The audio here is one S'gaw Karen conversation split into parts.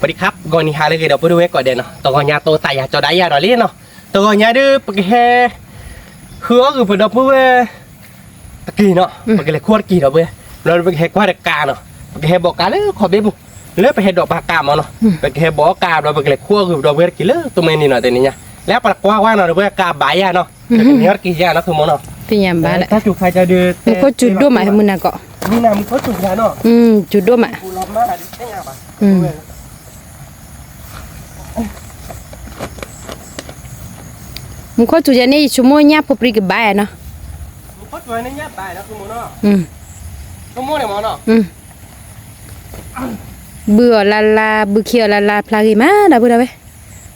ပဒံခါ ဂီၤနံၤဟါလၢအဂ့ၤ ဒီပုၢ်ဝဲၢ်ကိးဂၤဒဲးနီၤ, တဂီၤညါတိသးယၤကၠီဒၣ်ယၤဒီးလံနီၤ, တဂီၤညါဒုး ပကဟဲ ဃုအီၣ်ဂုၢ်ပဒီပုၢ်ဝဲၢ်တက့ၢ်နီၤ, ပကလဲၤခူၣ်တက့ၢ်ဒီပုၢ်ဝဲၢ်, ဘျီဒီးပကဟဲကွၢ်ဒီးကးနီၤ, ပကဟဲဘိးကးလၢခီၣ်ဘ့ၣ်ပူၤ, လၢပဟဲဒိးပှၤကးမးနီၤ, ပကဟဲဘိးအီၣ်ကး ဘျီပကလဲၤခူၣ်အီၣ်ဂုၢ်ပဒီပုၢ်ဝဲၢ်တက့ၢ်လၢတမဲန့ၣ်နီၤ တနံၤညါ, လၢပှၤကွၢ်ကွၢ်နီၤ ဒီပုၢ်ဝဲၢ်ကးဘၣ်ယၤနီၤ, ပကန့ၢ်အီၣ်တက့ၢ်ယၤနီၤ ဃုမးနီၤ, တၢ်စူၤခါကဒီး မူခိၣ်စူၤဒိၣ်မး မုၢ်နၤကီး, မုၢ်နၤမူခိၣ်စူၤယၤနီၤ, စူၤဒိၣ်မး မူခိၣ်စူၤယၤန့ၣ် ယဆိကမိၣ်ညၣ်ဖိပြံကဘၣ်ယၤနီၤ, ဘုအီၤလၢ်လၢ် ဘုခံအီၤလၢ်လၢ် ဖျါဂ့ၤမး ဒီပုၢ်ဒီဝဲၢ်,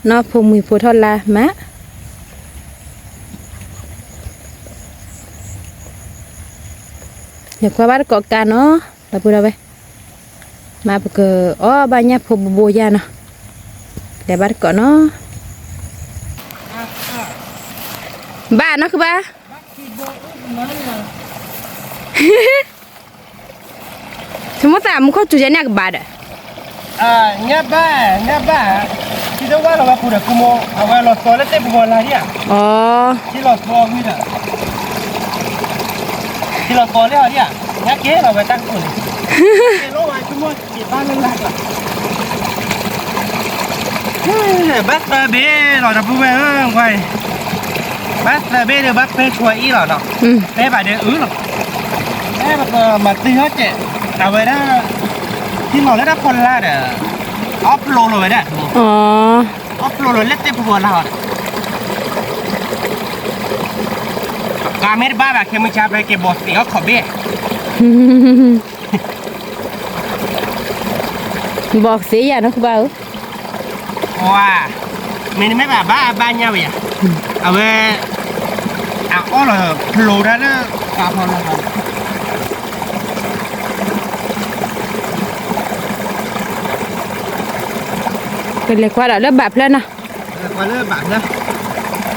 နီၢ်ဖိမှံၤဖိထီၣ်လါမး, လဲၤကွၢ်ဘၣ်တကိးကးနီၤ ဒီပုၢ်ဒီဝဲၢ်, မ့ၢ်ပကအီၣ်ဘၣ်ညၣ်ဖိဘိဘိယၤနီၤ, လဲၤဘၣ်တကိးနီၤ, ဘၣ်နီၢ်ဃုဘၣ် ဆိကမိၣ်သးမူခိၣ်စူၤယၤန့ၣ်အကဘၣ်ဒီး, ညၣ်ဘၣ် ညၣ်ဘၣ်, ထံတဝၢ်လီၤဝဲပူၤဒီး ဃုမး အဝဲလီၤသီလၢသ့ၣ်ပဂီၤလါဒံးဧါ, ထံလီၤသီဝံၤဒီး, ထံလီၤသီလၢအီၤဒံးဧါ, ညၣ်က့ၤလီၤဝဲတၢ်ကတိၤန့ၣ်, က့ၤလီၤဝဲဆိကမိၣ် က့ၤဘၣ်လၢလါကျါ, ဘၣ်သၢဘ့ၣ်လီၤ ဒီပုၢ်ဝဲၢ်ဧၢ, ဝါအံၤ, ဘၣ်သၢဘ့ၣ်ဒီး ဘၣ်ပဲဆိအံၣ်လီၤနီၤ, ပဲဘၣ်ဒီးအုလီၤ, အဲ ပကမၤသံဟီၣ်ကဲး, အဝဲဒၣ်, ထံလီၤလၢတၢ်ဖီလာ်ဒီး, အီၣ်ဖျိလီၤဝဲဒၣ်, အီၣ်ဖျိလီၤလၢသ့ၣ်ပဂီၤလါအီၤဒီး, ကါမ့ၢ်တဘၣ်ဘၣ် ခဲမုၢ်ဆါဖဲက့ၤဘီၣ်သ့ၣ်အီၣ်ခီၣ်ဘ့ၣ် ဘီၣ်သ့ယၤနီၢ်ခူဘၣ်ဧၢ, ဝါ, မ့တမ့ၢ်ဘၣ်ဘၣ်အဘၣ်ညါဝဲယၤ, အဝဲ, အအီၣ်လီၤဖျိတၢ်လၢ, ကါဖီလာ်, ပလဲၤကွၢ်ဒီးလၢဘၣ်ဖျၢၣ်နီၤ, လဲၤကွၢ်လၢဘၣ်ဖျၢၣ် ဘၣ်တ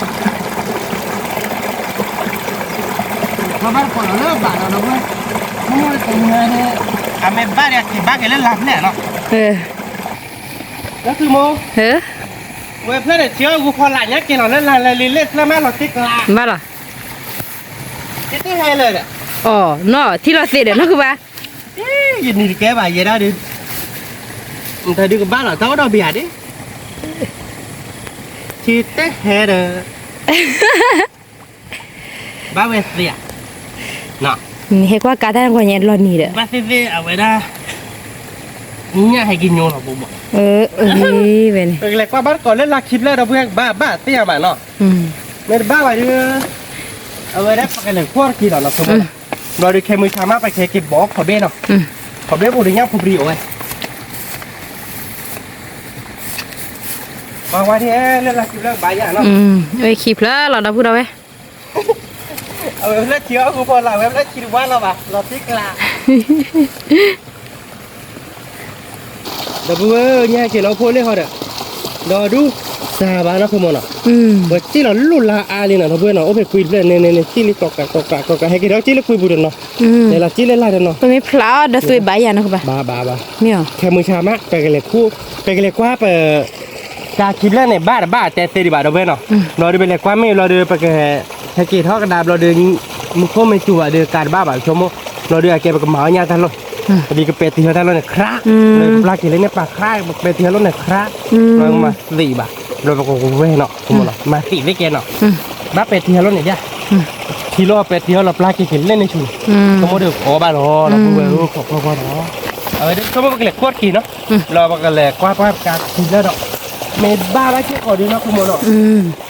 ကိးလီၤလၢဘၣ်လီၤဒီးဝဲ, မ့ၢ်တမ့ၢ်, အမ့ၢ်ဘၣ်ဒီးက့ၤဘၣ်က့ၤလၢလါဖျၢၣ်နီၤ, လၢသုမိၢ်, ဝဲဖျၢၣ်ဒီးထံအီၣ်ဂူဖီလာ်ညါက့ၤလီၤလၢလါလၢလံလၢသၢမးလီၤတ့ကျါ, ဘၣ်လီၤ, တဟဲလၢာ်ဒီး, အီၤနီၤ ထံလီၤသ့ဒီးနီၢ်ခူဘၣ်, ယနံၤတကဲဘၣ်ယဲဒၣ်ဒုး, တၢ်ဒုးကဘၣ်လီၤတၢ်အိၣ်ဒီးဘၣ်ယၤဒၣ်, ထံတဟဲဒီး ဘၣ်ဝဲသ့ဧါ, ဟဲကွၢ်ကါတၢ်နကွၢ်ညါလီၤနံၤဒီး, ဘၣ်သ့ၣ်သ့ၣ်အဝဲဒၣ်, ညၣ်ဟဲက့ၤညိလီၤဘိဘိ, ဝဲန့ၣ်, ပကလဲၤကွၢ်ဘၣ်တကိးလၢလါခံဖျၢၣ်ဒီး ပှၤဘၣ်ဘၣ်သ့ၣ်ညါဘၣ်နီၤ, မ့ၢ်တဘၣ်ဘၣ်ဒုး, အဝဲဒၣ်ပကလဲၤကွၢ်တက့ၢ်လီၤနီၤ, ဘျီဒုးခဲမုၢ်ဆါမး ပကဟဲက့ၤဘီခီၣ်ဘ့ၣ်နီၤ, ခီၣ်ဘ့ၣ်ပူၤဒီးညၣ်ဖိပြံအိၣ်ဝဲ ပှၤဝါဒ်လၢလါခံဖျၢၣ်ဘၣ်ယၤနီၤ, ဝဲခံဖျၢၣ်လီၤဒီပုၢ်ဒီဝဲၢ်, အဝဲဖျၢၣ်ထံအီၣ်ဂူဖီလာ် အဝဲဖျၢၣ်ထံတဝၢ်လီၤဘၣ် လီၤတ့ကျါ, ဒီပုၢ်ဝဲၢ် ညၣ်က့ၤလီၤဖိလ့ၣ်ဟီဒီး, ဒီးဒူ, စၢ်ဘၣ်နီၢ်ခိမးနီၤ, ပှၤစံၣ်လီၤလိၣ်လါအါလံနီၤ ဒီပုၢ်ဝဲၢ်နီၤ, အိၣ်ဖဲကွံတဖျၢၣ်န့ၣ်န့ၣ်န့ၣ် စံၣ်လံကိးကးကိးကးကိးကး ဟဲက့ၤဒီးစံၣ်လၢကွံပူၤဒီးနီၤ, လဲၤလီၤစံၣ်လၢလါဒီးနီၤ, ပမ့ၢ်ဖျါအီၤဒီးသွံၣ်ဘၣ်ယၤနီၢ်ခိဘၣ်, ဘၣ်ဘၣ်ဘၣ်, ခဲမုၢ်ဆါမး ပကလဲၤခူၣ်, ပကလဲၤကွၢ်ပ တၢ်ခံဖျၢၣ်န့ၣ် ဘၣ်တဘၣ်တဲသ့ဒံးဘၣ် ဒီပုၢ်ဝဲၢ်နီၤ, ဘျီဒီးပလဲၤကွၢ်မ့ၢ်ဘျီဒီး ပကဟဲက့ၤထီၣ်ကဒါဘျီဒီး မူခိၣ်မ့ၢ်စူၤဘၣ်ဒီး ကးတဘၣ်ဘၣ်ဆိကမိၣ်, ဘျီဒီးအကဲပကမၤအီၣ်ညၣ်တၢ်လီၢ်, ပဒ်ကပဲာ်တံၢ်ဟီတၢ်လီၢ်န့ၣ် ခြး, ပျၢ်က့ၤလၢန့ၣ်ပာ်ခြး, ပဲာ်တံၢ်ဟီလီၢ်န့ၣ် ခြး, မၤသံးဘၣ်, ဘျီပကဝဲၢ်နီၤ, မၤသံးသ့ကဲနီၤ, ဘၣ်ပဲာ်တံၢ်ဟီလီၢ်န့ၣ်ဒၣ်, ထံလီၢ်ပဲာ်တံၢ်ဟီလီၢ်ပျၢ်က့ၤက့ၤလၢန့ၣ်ဆူၣ်န့ၣ်, ဆိကမိၣ်ဒီးကီဘၣ်လီၤ ဒီပုၢ်ဝဲၢ်ဧၢ, ခိးကွၢ်ကွၢ်လီၤ, အဝဲဒၣ်ဆိကမိၣ်ပကလဲၤကွၢ်တက့ၢ်နီၤ လီၤပကလဲၤကွၢ်ကွၢ်ပကါခံဖျၢၣ်ဒီး, မ့ၢ်ဘၣ်ဘၣ်က့ၤကီးဒုးနီၢ်ခိမးနီၤ,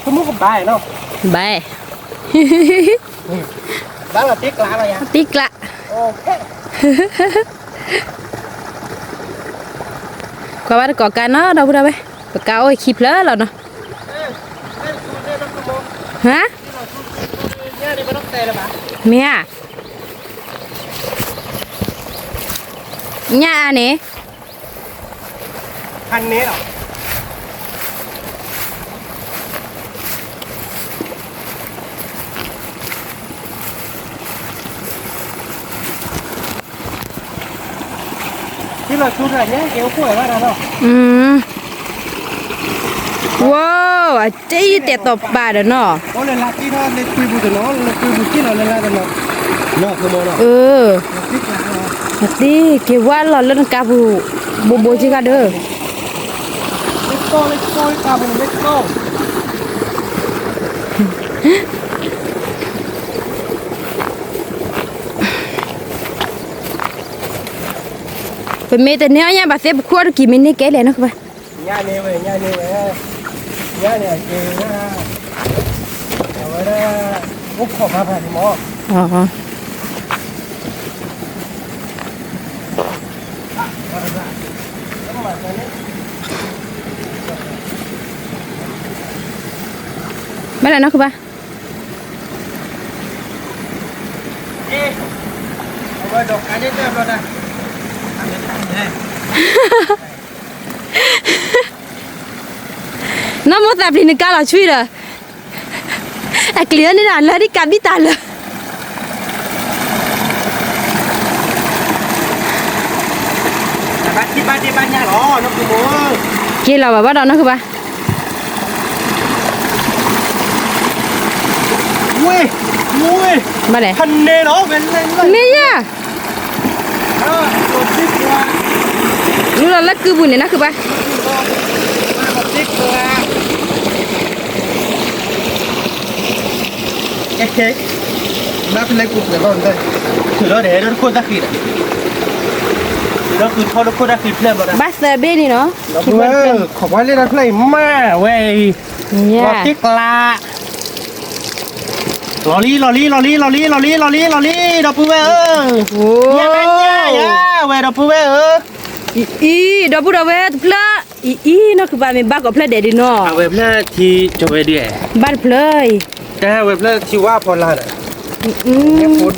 ဆိကမိၣ်ကဘၣ်နီၤ, ဘၣ်, ဘၣ်လီၤတ့ကျါလီၤယၤ, တ့ကျါ, ကွၢ်ဘၣ်တကိးကါနီၤ ဒီပုၢ်ဝဲၢ်, ပကါအိၣ်ခံဖျၢၣ်လီၤနီၤ, ဟါ, မ့ၢ်ဧါ, ညၣ်အါန့ၣ်, အန့ၣ်လီၤ. လီၤဆူတၢ်ညါက့ၤအိၣ်ခိၣ်ဝဲဘၣ်တၢ်နီၤ, ဝိ အတဲယတဲာ်တီၤပာ်ဒီးနီၤ, အတ့က့ၤဝဲလီၤလၢနကါပူၤ ဘိးဘိးက့ၤဂၤဒီး ပမ့ၢ်တန့ၢ်အီၣ်ညၣ်ဘၣ်သ့ၣ် ပခူၣ်အီၣ်တကံၢ်မ့ၢ်န့ၢ်ကဲလဲၣ်နီၤကဘၣ်, ညၣ်န့ၢ်ဝဲ ညၣ်န့ၢ်ဝဲ, ညၣ်န့ၣ်အက့ၤဝဲ, အဝဲဒၣ် အိၣ်ခိးဖးဖးန့ၣ်မး, ဘၣ်လဲၣ်နီၤကဘၣ် နီၢ်မိၢ်သးပျံၤနကါလီၤဆွံဒီး, အကျံၤန့ၣ်ဒီးလၢဒ်ကးဘံၣ်တၢ်လၢ, က့ၤလီၤဘၣ်ဘၣ်ဒီးနီၢ်ကဘၣ်, ဘၣ်လဲၣ်, မ့ၢ်ယၤ လူလီၤလၢကုပူၤန့ၣ်နီၢ်ကဘၣ်, ဘၣ်သၢဘ့ၣ်န့ၣ်နီၤ, လီၤတ့ၢ်ကျး လီၤလံ လီၤလံ လီၤလံ လီၤလံ လီၤလံ လီၤလံ လီၤလံ ဒီပုၢ်ဝဲၢ်ဧၢ, ညါညါယၤဝဲ ဒီပုၢ်ဝဲၢ်ဧၢ, အံၤ ဒီပုၢ်ဒီဝဲၢ်တဖျၢၣ်, အံၤ အံၤ နီၢ်ကဘၣ်မ့ၢ်ဘၣ်ကိးဖျၢၣ်ဒဲးဒုးနီၤ, အဝဲဖျၢၣ်ထံကီဝဲဒုး, ဘၣ်တဖျၢၣ်အံၤ, တၢ်ဝဲဖျၢၣ်ထံဝါဖီလာ်ဒီး,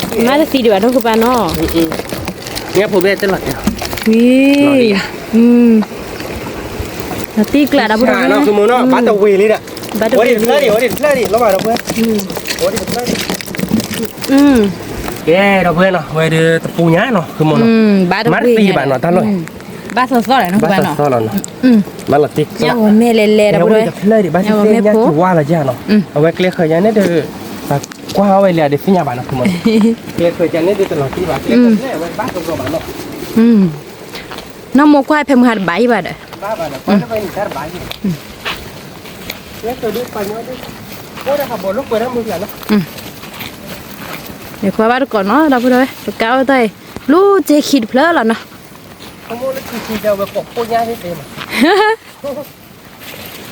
မ့ၢ်တသံဒံးဘၣ်နီၢ်ကဘၣ်နီၤ, မ့ၢ်ဖိဘဲတလီၤတဲာ်, လီၤတ့ၢ်ကျးဒီပုၢ်ဒီဝဲၢ်, ဘၣ်တဝ့ၤလံဒီး, ဘၣ်တဝ့ၤလံ, ဝဲဒၣ်တဖျၢၣ်ဒံး လီၤဘၣ်ဒီပုၢ်ဝဲၢ်, ကဲ ဒီပုၢ်ဝဲၢ်နီၤ ဝဲဒၣ်တပူၤညါနီၤ ဃုမီၤနီၤ, ဘၣ်တဝ့ၤ, မၤတသံဘၣ်နီၤ တၢ်လီၢ်, ဘၣ်သီသီလီၤနီၤ ဘၣ်သီသီလီၤနီၤ, မၤလီၤတ့ၢ်ကျး, မ့ၢ်လဲၤလဲၤဒီပုၢ်ဝဲၢ်, ညါဝဲမ့ၢ်ဖိ, အဝဲကျဲဃၢၤညါန့ၣ်ဒီး, ကွၢ်ဝဲလံဒီးသ့ၣ်ညါဘၣ်နီၤ ကျဲဃၢၤညါန့ၣ်ဒီးတလီၤတံၢ်ဘၣ်, ကျဲဃၢၤန့ၣ် အဝဲဘၣ်သီသီဘၣ်နီၤ, နီၢ်မိၢ်ကွၢ်ဖဲမုၢ်ဟါတဘၣ်အံၤဘၣ်ဒီး, ဘၣ်ဘၣ်ဒီး ကွၢ်ဖဲမုၢ်ဟါတဘၣ်အံၤ, အိၣ်ဒီးဟးဘီလိာ်ကွဲဒၣ်မုၢ်ကျါနီၤ, န့ၣ်ကွၢ်ဘၣ်တကိးနီၤ ဒီပုၢ်ဒီဝဲၢ် တကးအိၣ်တၢ်အံၤ, လူစ့ခံတဖျၢၣ်လီၤနီၤ,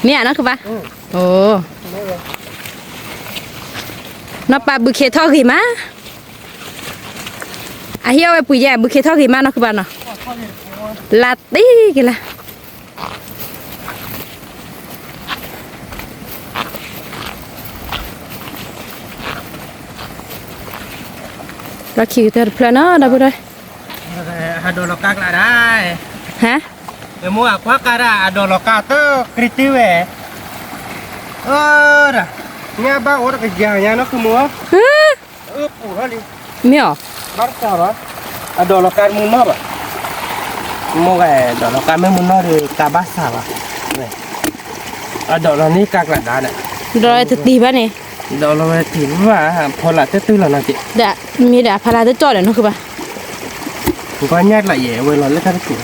မ့ၢ်ဧါနီၢ်ကဘၣ်, အိ, နီၢ်ပၢ်ဘုခ့ထီၣ်ဂ့ၤမး, အဟံၣ်အီၣ်ဝဲပှ့ၤယဲၢ် ဘုခ့ထီၣ်ဂ့ၤမးနီၢ်ကဘၣ်နီၤ, လါတံၢ်က့ၤလၢ လီၢ်ခံကတၢၢ်တဖျၢၣ်နီၤ ဒီပုၢ်ဒီဝဲၢ်, ဟးဒိးလီၤကါကျးဒၣ်, ဟါ, ယမိၢ်အကွၢ်ကါဒၣ် အဒိးလီၤကါတကရံၣ်တ့ၢ်ဝဲ, အၢ, ညၣ်ဘၣ်အိၣ်တကယၤညါနီၤ ဃုမိၢ်, မ့ၢ်အီၤ, ဘၣ်တကးဘၣ်, အဒိးလီၤကါတမုၢ်နီၢ်ဘၣ်, မိၢ်ဂၤဒိးလီၤကါမ့ၢ်မုၢ်နီၢ်ဒီးကါဘၣ်ဆၣ်ဘၣ်, အဒိးလီၤန့ၢ်ကါကျးဒၣ်ဒီး, ဒိးလီၤတတံၢ်ဘၣ်န့ၣ်, ဒိးလီၤဝဲတံၢ်ဘၣ်, ဖီလာ်တတုၤလီၤနီၤက့ၤ, မ့ၢ်ဒီးအဖီလာ်တကၠီၣ်ဒီးနီၤ ဃုဘၣ်, နကွၢ်ညၣ်ကျးယဲၢ် အဝဲလီၤလၢတၢ်တက့ၢ်,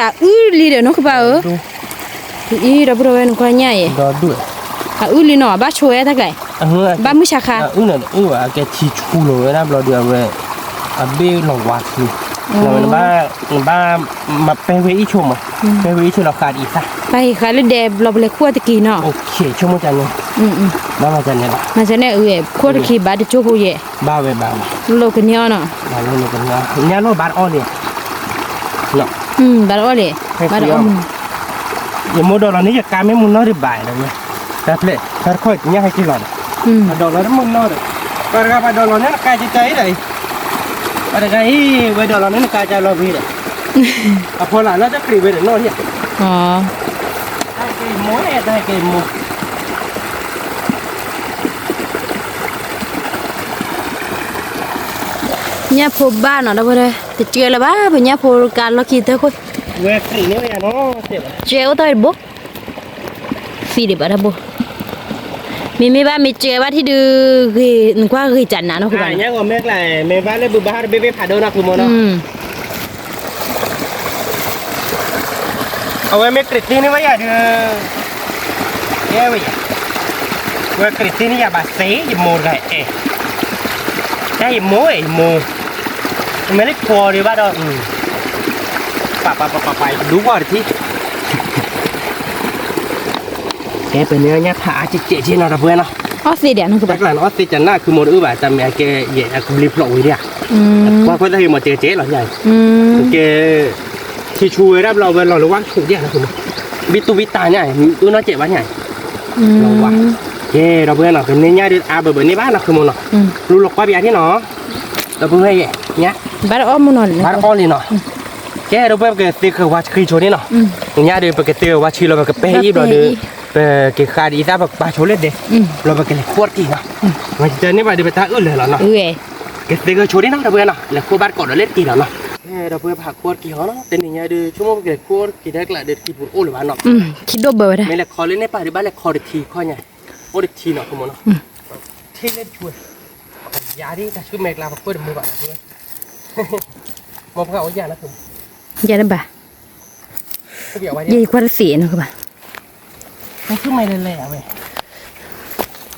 အအုၣ်လံဒီးနီၤ ဃုဘၣ်ဧၢ, အံၤ ဒီပုၢ်ဒီဝဲၢ် နကွၢ်ညၣ်အံၤ, အအုၣ်လံနီၤ ဘၣ်ဆိဝဲတၢ်ကျး, ဘၣ်မုၢ်ဆါခါ, အအုၣ်လံအကဲထံဆူလိာ်ဝဲဒၣ်ဘျီဒီးအဝဲ, အဘ့ၣ်လီၤဝါခံ, နဘၣ်, နဘၣ်, မၤပဲဝဲအံၣ်ဆိမး, ပဲဝဲအံၣ်ဆိလီၤဃးဒ်အံၤသၣ်, ပၢ်ဟံးဃာ်လၢဒဲးဘျီပလဲၤခူၣ်အီၣ်တက့ၢ်နီၤ, ဆိကမိၣ်န့ၣ်, ဘၣ်မၤကန့ၣ်ဘၣ်, မၤကန့ၣ်အုၣ်, ခိၣ်တခံဘၣ်တကၠိဖိယဲၢ်, ဘၣ်ဝဲဘၣ်, လိာ်ကန့ၢ်အီၣ်နီၤ, ညၣ်လိၣ်ဘၣ်တအီၣ်လံ, ဘၣ်တအီၣ်လံ, ဘၣ်တအီၣ်မုၢ်, ယမိၢ်ဒိးလီၤန့ၢ်ယကါမ့ၢ်မုၢ်နီၢ်ဒံးဘၣ်ဒီး, တၢ်ဖျဲၣ်, တၢ်တခီၣ်ညၣ်ဟဲက့ၤလီၤဒီး, အဒိးလီၤတမုၢ်နီၢ်ဒီး, ပှၤတဂၤပှၤဒိးလီၤန့ၢ်နကါကကါအံၤဒီး, ပှၤတဂၤအံၤ ဝဲဒိးလီၤန့ၢ်နကါကါလီၤဝံၤဒီး, အဖီလာ်လၢတကြံးဝဲဒီးနီၢ်ယဲၢ်, တၢ်ဟဲက့ၤမိၢ်, တၢ်ဟဲက့ၤမိၢ်. ညၣ်ဖိဘၣ်နီၤ ဒီပုၢ်ဝဲၢ်, တကဲလၢၤဘၣ် ပညၣ်ဖိကါလီၢ်ခံတၢ်ခိၣ်, ကဲအိၣ်တ့ၢ်တဘိ, သံဒံးဘၣ်တၢ်ဘိ, မ့မ့ၢ်ဘၣ်မ့ၢ်ကဲဘၣ်ထံၣ်ဒုး, နကွၢ်ဂ့ၤကနးနီၤ ဃုဘၣ်နီၤ, မ့ၢ်ဘၣ်လၢဘုဘၣ်ဟီတဘ့ၣ်ဘ့ၣ်ဖးဒိၣ်နီၤ ဃုမနီၤ အဝဲမ့ၢ်ကြ့းသ့န့ၢ်ဝဲယၤဒီး, ကဲဝဲယၤ, ဝဲကြ့းသ့န့ၢ်ယၤဘၣ်သ့ ယမိၢ်တဂၤအဲၣ်, တၢ်ယမိၢ်အဲၣ်ယမိၢ်, မ့ၢ်လၢဖိဒံးဘၣ်ဒီး, ပပပပပ ဒူကွၢ်တထံၣ်, ကဲပန့ၢ်ညၣ်ဖးအါကဲကဲကဲနီၤ ဒီပုၢ်ဝဲၢ်နီၤ, အီၣ်သ့ဒံးနီၤ တၢ်ကျါန့ၣ် အီၣ်သ့ကနၣ် ခုမိၢ်တအုၣ်ဘၣ် တၢ်မ့ၢ်အကဲယဲၢ်အကဘျံးဖျိးဝံၤဒံးဧါ, ကွၢ်ကွၢ်တၢ်ဟ့ၣ်မၤကဲကဲလီၤညါ, ကဲ ထံဆူဝဲဒၣ်ဘျီဝဲလီၤလၢဝါခိၣ်ဒံးနီၤ ခုမိၢ်, ဘံၣ်တူၢ်ဘံၣ်တၢ်ညါ, အုၣ်နီၢ်ကဲးဘၣ်ညါ, လီၤဝါ, ကဲဒီပုၢ်ဝဲၢ်နီၤ ပန့ၢ်ညၣ်ဒုးအါဘၢဘၢန့ၢ်ဘၣ်နီၤ ခုမိၢ်နီၤ, လူလီၤကွၢ်ပယါထံၣ်နီၤ, ဒီပုၢ်ဝဲၢ်ယဲၢ်, ဘၣ်တအီၣ်မူနီၤ, ဘၣ်တအီၣ်လံနီၤ, ကဲဒီပုၢ်ဝဲၢ် ပကသ့ကဝါဆှံဆိန့ၣ်နီၤ, ညါဒုးပကသ့ကဝါဆှံလီၤ ပကပဲဟ့ၣ်အံၤဘျီဒီး, ပကဃးဒ်အံၤသၣ်ပကပာ်ဆိလၢဒဲး, ဘျီပကလဲၤခိၣ်တက့ၢ်နီၤ, မ့ၢ်တန့ၢ်ဘၣ်ဒီးပတၢ်အုၣ်လၢာ်လီၤနီၤ, ကသ့ကဆိန့ၣ်နီၤ ဒီပုၢ်ဝဲၢ်နီၤ လဲၤခိၣ်ဘၣ်တကိးဒီးလၢတက့ၢ်လီၤနီၤ, ဒီပုၢ်ဝဲၢ် ပဟးခိၣ်တက့ၢ်ဟီနီၤ တနံၤညါဒုး ဆိကမိၣ်ပကလဲၤခိၣ်တက့ၢ်တၢ်ကျါဒီး တကံၢ်ပူၤတအိၣ်လၢၤဘၣ်နီၤ, ခံဒိၣ်ဘၢဝဲဒၣ်, မ့ၢ်လဲၤခီလၢန့ၣ်ပာ်ဒုးဘၣ်လဲၤခီတထံခီညါ, အိၣ်တထံနီၤ ခုမိၢ်နီၤ, ထံၣ်လၢတဆူဝဲ, ယၤဒ်တၢ်ဆူမဲာ်ကျါ ပခိၣ်တမုာ်ဘၣ်နီၤ, မိၢ်ပှၢ်အိၣ်ယၤနီၤ, ယၤတဘၣ်, ယကွၢ်တသ့နီၤ ကဘၣ်, တၢ်ဆူမဲာ်လဲၤလဲၤဝဲ,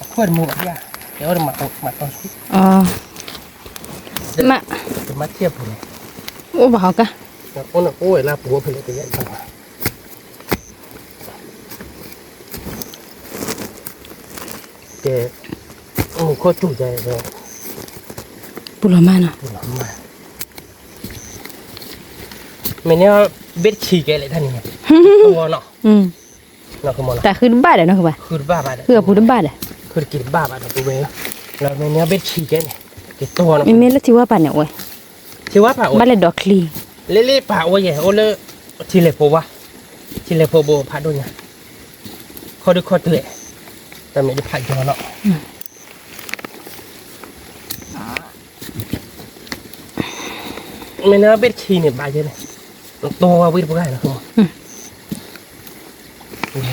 အခိၣ်တမုာ်ဘၣ်ယၤ, ကဲအိၣ်တမၤတီဆူ, မ့ၢ်, တမၤထံၣ်အပူၤန့ၣ်, အိၣ်ဘၣ်ဟီကါ, အိၣ်နအိၣ်ဝဲလၢပူၤဖဲလဲၣ် တယၤဘၣ် ကဲ, မူခိၣ်တူၢ်ယၤ, ပူၤလီၤမၢ်နီၤ, ပူၤလီၤမၢ်, မ့ၢ်န့ၣ်, ဘ့ၣ်တဆံကဲလဲၣ်တၢ်န့ၣ်, တၢ်ဃုတဘၣ်ဒီးနီၤ ဃုဘၣ်, ဃုအပူၤတဘၣ်ဒီး, ဃုတက့ၤတဘၣ်ဘၣ်ဒီးပဝဲ, လီၤမ့ၢ်န့ၣ်ဘ့ၣ်တဆံကဲန့ၣ်, ကဲတီၢ်နီၤ, မ့မ့ၢ်လၢထံဝါပာ်န့ၣ်ဝဲ, ထံဝါပာ်အိၣ်, ဘၣ်လဲၤဒိးချံ, လ့လ့ပာ်အိၣ်ယဲၢ် အိၣ်လၢ, ထံလဲၤဖိဝါ, ထံလဲၤဖိဘိဖးဒိၣ်ညါ, ခီဒုခီတုၤ, တၢ်မ့ၢ်ဒုးဖးယီၤလီၤ မ့ၢ်န့ၣ်ဘ့ၣ်တဆံန့ၣ် ဘၣ်ယဲန့ၣ်, တီၢ်ဝဲဝံတပှၢ်န့ၣ်,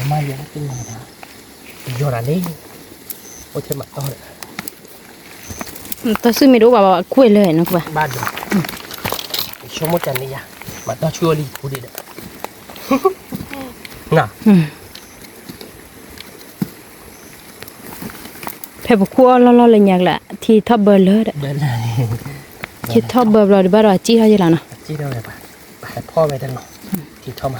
မၤယဲၢ်, ယီၤဒၣ်န့ၣ်, အိၣ်ထဲမၤတီၢ်ဒီး, တီၢ်ဆူၣ်မ့ၢ်တအိၣ်ဘၣ်ဘၣ်ကွဲၢ်လၢနီၤကဘၣ်, ဘၣ်ဒီး, ဆိကမိၣ်တၢ်န့ၣ်ယၤ, မၤတီၢ်ဆူၣ်အီၤလံဖိဒံးဒီး, န ဖဲပခိၣ်အီၣ်လီၢ်လီၢ်လၢညါကလၢ ထံထီၣ်ဘၢလၢဒီး, ထံထီၣ်ဘၢဘျီဒုးဘၣ်ဒီးစံၣ်ထီၣ်ယဲၢ်လီၤနီၤ, ထံထီၣ်ဝဲဒၣ်လီၤ, ထံထီၣ်မး,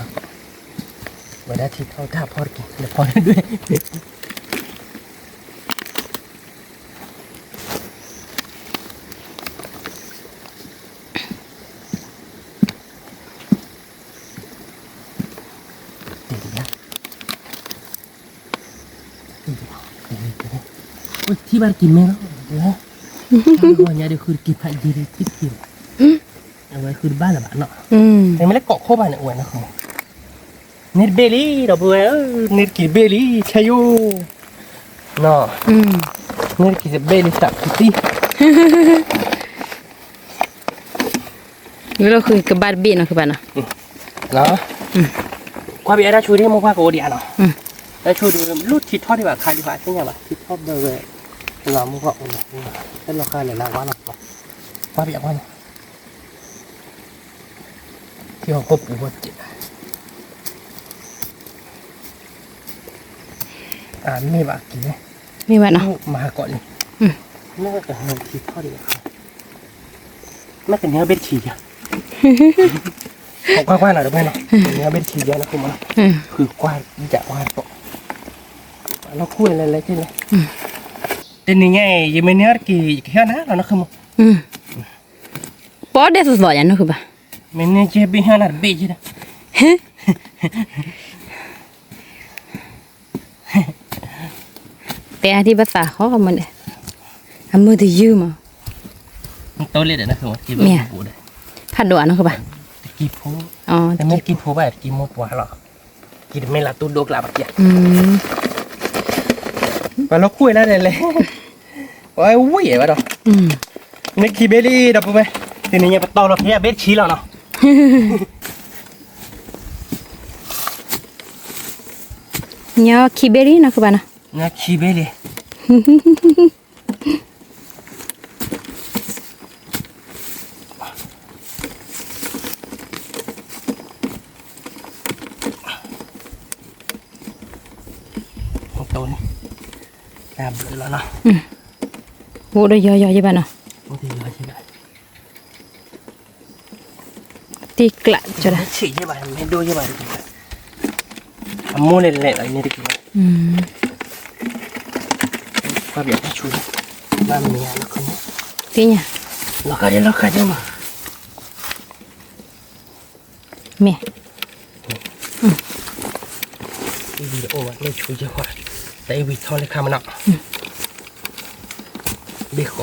ဝဲဒၣ်ထံထီၣ်တၢ်ဖီတက့ၢ် လၢဖီဒၣ်ဒွဲၣ် ထံၣ်ဘၣ်တက့ၢ်မ့ၢ်လီၤ, ညါဒုးဃုတက့ၢ်ဖးယံၤဒုးထံၣ်တက့ၢ်လီၤ, အဝဲဃုတဘၣ်လၢၤဘၣ်နီၤ, မ့ၢ်လၢကိးခိၣ်ဘၣ်န့ၣ် အဝဲနီၤ, န့ၢ်တဘ့ၣ်လံ ဒီပုၢ်ဝဲၢ်ဧၢ, န့ၢ်တက့ၢ်တဘ့ၣ်လံ ဆဲယိၣ်, န့ၢ်တက့ၢ်တဘ့ၣ်လံ သးခုတံၢ် လၢဃုကဘၣ်တဘ့ၣ်နီၤ ကဘၣ်နီၤ, ကွၢ်ပယီၤတၢ်ဆူၣ်ဒ်မိၢ်ပှၢ်ကအိၣ်ဒံးဧါနီၤ, တၢ်ဆူၣ်ဒ်လၢထံထီၣ်ဒံးဘၣ်ခါဒံးဘၣ် သ့ၣ်ညါဘၣ် ထံထီၣ်ဘၢဝဲ, လီၤမိၢ်ပှၢ်အိၣ်လီၤ, တၢ်လီၤဃါလဲၤလၢဝါလီၤ, ကွၢ်ပယီၤကွၢ်န့ၣ် ထံဟီၣ်ခိၣ်ပူၤဝဲတက့ၢ်, အမ့ၢ်ဘၣ်က့ၤ, မ့ၢ်ဘၣ်နီၤ, မၤဟးကိးလံ, မ့ၢ်ကဟဲထံထီၣ်ဒံးဘၣ်, မ့ၢ်ကန့ၢ်ဘ့ၣ်တဆံယၤ, ကွၢ်ကွၢ်နီၤ တဘ့ၣ်နီၤ, ကန့ၢ်ဘ့ၣ်တဆံယၤနီၤ ဃုမနီၤ, ဃုကွၢ်ယကွၢ်တကိး, လီၤခူၣ်ဝဲလဲၤလဲၤက့ၤလဲၤ, တနံၤညါအံၤ ယမ့ၢ်န့ၢ်အီၣ်တက့ၢ် ယကဟ့ၣ်နၤလီၤနီၤ ဃုမနီၤ, ပီၣ်ဒဲးသိးသိးယၤနီၤ ဃုဘၣ်, မ့ၢ်န့ၢ်က့ၤဘ့ၣ်ဟ့ၣ်နၤတဘ့ၣ်က့ၤဒီး တဲအါဒံးဘၣ်သးဟီမးန့ၣ်, အမုၢ်တယုၢ်မး, မ့ၢ်, ဖးဒိၣ်အါနီၤ ဃုဘၣ်, တကံၢ်ဖိ, တမ့ၢ်တကံၢ်ဖိဘၣ် တကံၢ်မိၢ်ပှၢ်လီၤ, ကံၢ်တမ့ၢ်လၢတူၢ်ဒိၣ်ကျါဘၣ်ကံၢ်, ပှၤလီၤခူၣ်ဝဲလၢလဲၤလဲၤ, ပှၤဝံၤဘၣ်ဒီး, န့ၣ်ခံဘ့ၣ်လံ ဒီပုၢ်ဝဲၢ်, တနံၤညါပတီၢ်လီၤဖဲအဘ့ၣ်တဆံလီၤနီၤ. ညါခံဘ့ၣ်လံနီၤ ခုဘၣ်နီၤ. ညါခံဘ့ၣ်လံ. တၢ်ဘျုးလီၤနီၤ. အိၣ်ဒီးယီၤယီၤယဘၣ်နီၤ. အိၣ်ဒီးယီၤယဘၣ်. တံၢ်ကျးကဒီး ဆံးယဘၣ် မ့ၢ်ဒိၣ်ယဘၣ်တက့ၢ်. အမိၢ်လဲၤလဲၤလီၤန့ၣ်တက့ၢ်. ကွၢ်ပျးတၢ်ဆူၣ်, ဘၣ်မ့ၢ်ဧါလီၤခီန့ၣ်, သ့ၣ်ညါ, လီၤခီဒ် လီၤခီဒ်မး, မ့ၢ်, အံၤဝံၤအိၣ်ဘၣ်လၢဆူၣ်ယဲၢ်ဃီ, တၢ်အံၤဝံၤထီၣ်လၢခါမနီၤ, ဘ့ၣ်ဃီဃီ, ဘ့ၣ်ဃ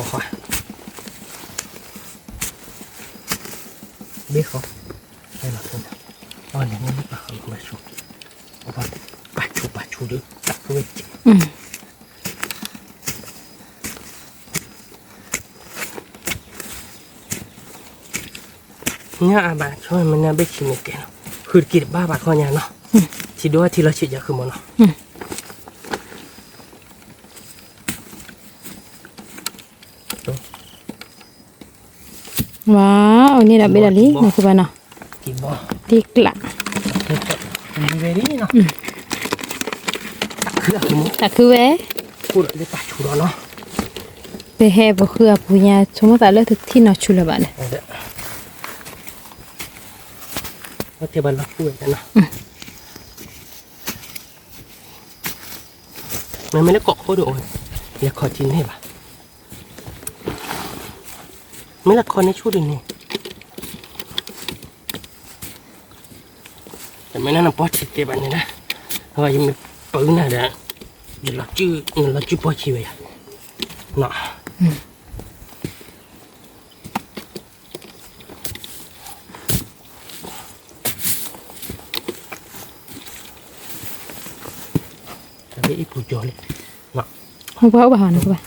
ီ, အီၤန့ၣ် မ့ၢ်ပာ်ဃီလီၤဘၣ်ဆူၣ်, ပာ်ဆူၣ်ပာ်ဆူၣ်ဒီး တၢ်ဖုဝဲကဲး ညါအဘၣ် ဆိမ့ၢ်နဘ့ၣ်ဆံးန့ၣ်ကဲနီၤ, ဃုတက့ၢ်တဘၣ်ဘၣ်ခီညါနီၤ, ထံဒိၣ်ထံလီၤဆံးယါဃုမနီၤ, ဝါ, အန့ၣ်ဒီးဘ့ၣ်ဒီးလံ နဃုဘၣ်နီၤ, တံၢ်ကျး, တၢ်ခုဝဲ, ပဟဲပဃုအပူၤညါ ဆိကမိၣ်သးလၢတထံၣ်နီၤဆူၣ်လၢၤဘၣ်န့ၣ်, မ့မ့ၢ်လၢကိးခိၣ်ဒီးအိၣ်, လဲၤခီထံန့ၣ်ဘၣ်, မ့ၢ်လၢခီန့ၣ်ဆူၣ်ဒ်န့ၣ်, တမ့ၢ်လၢနပီၢ်ထံတဲဘၣ်န့ၣ်ဒၣ်, ယမ့ၢ်ပၢနၤဒီး, ယလီၤစုပီၢ်ထံဝဲယၤ, နီၤ တၢ်ဘ့ၣ်အံၤပူၤကၠီလံ, ဟိဘၣ်ဟိဘၣ်ဟီန့ၣ်ဘၣ်,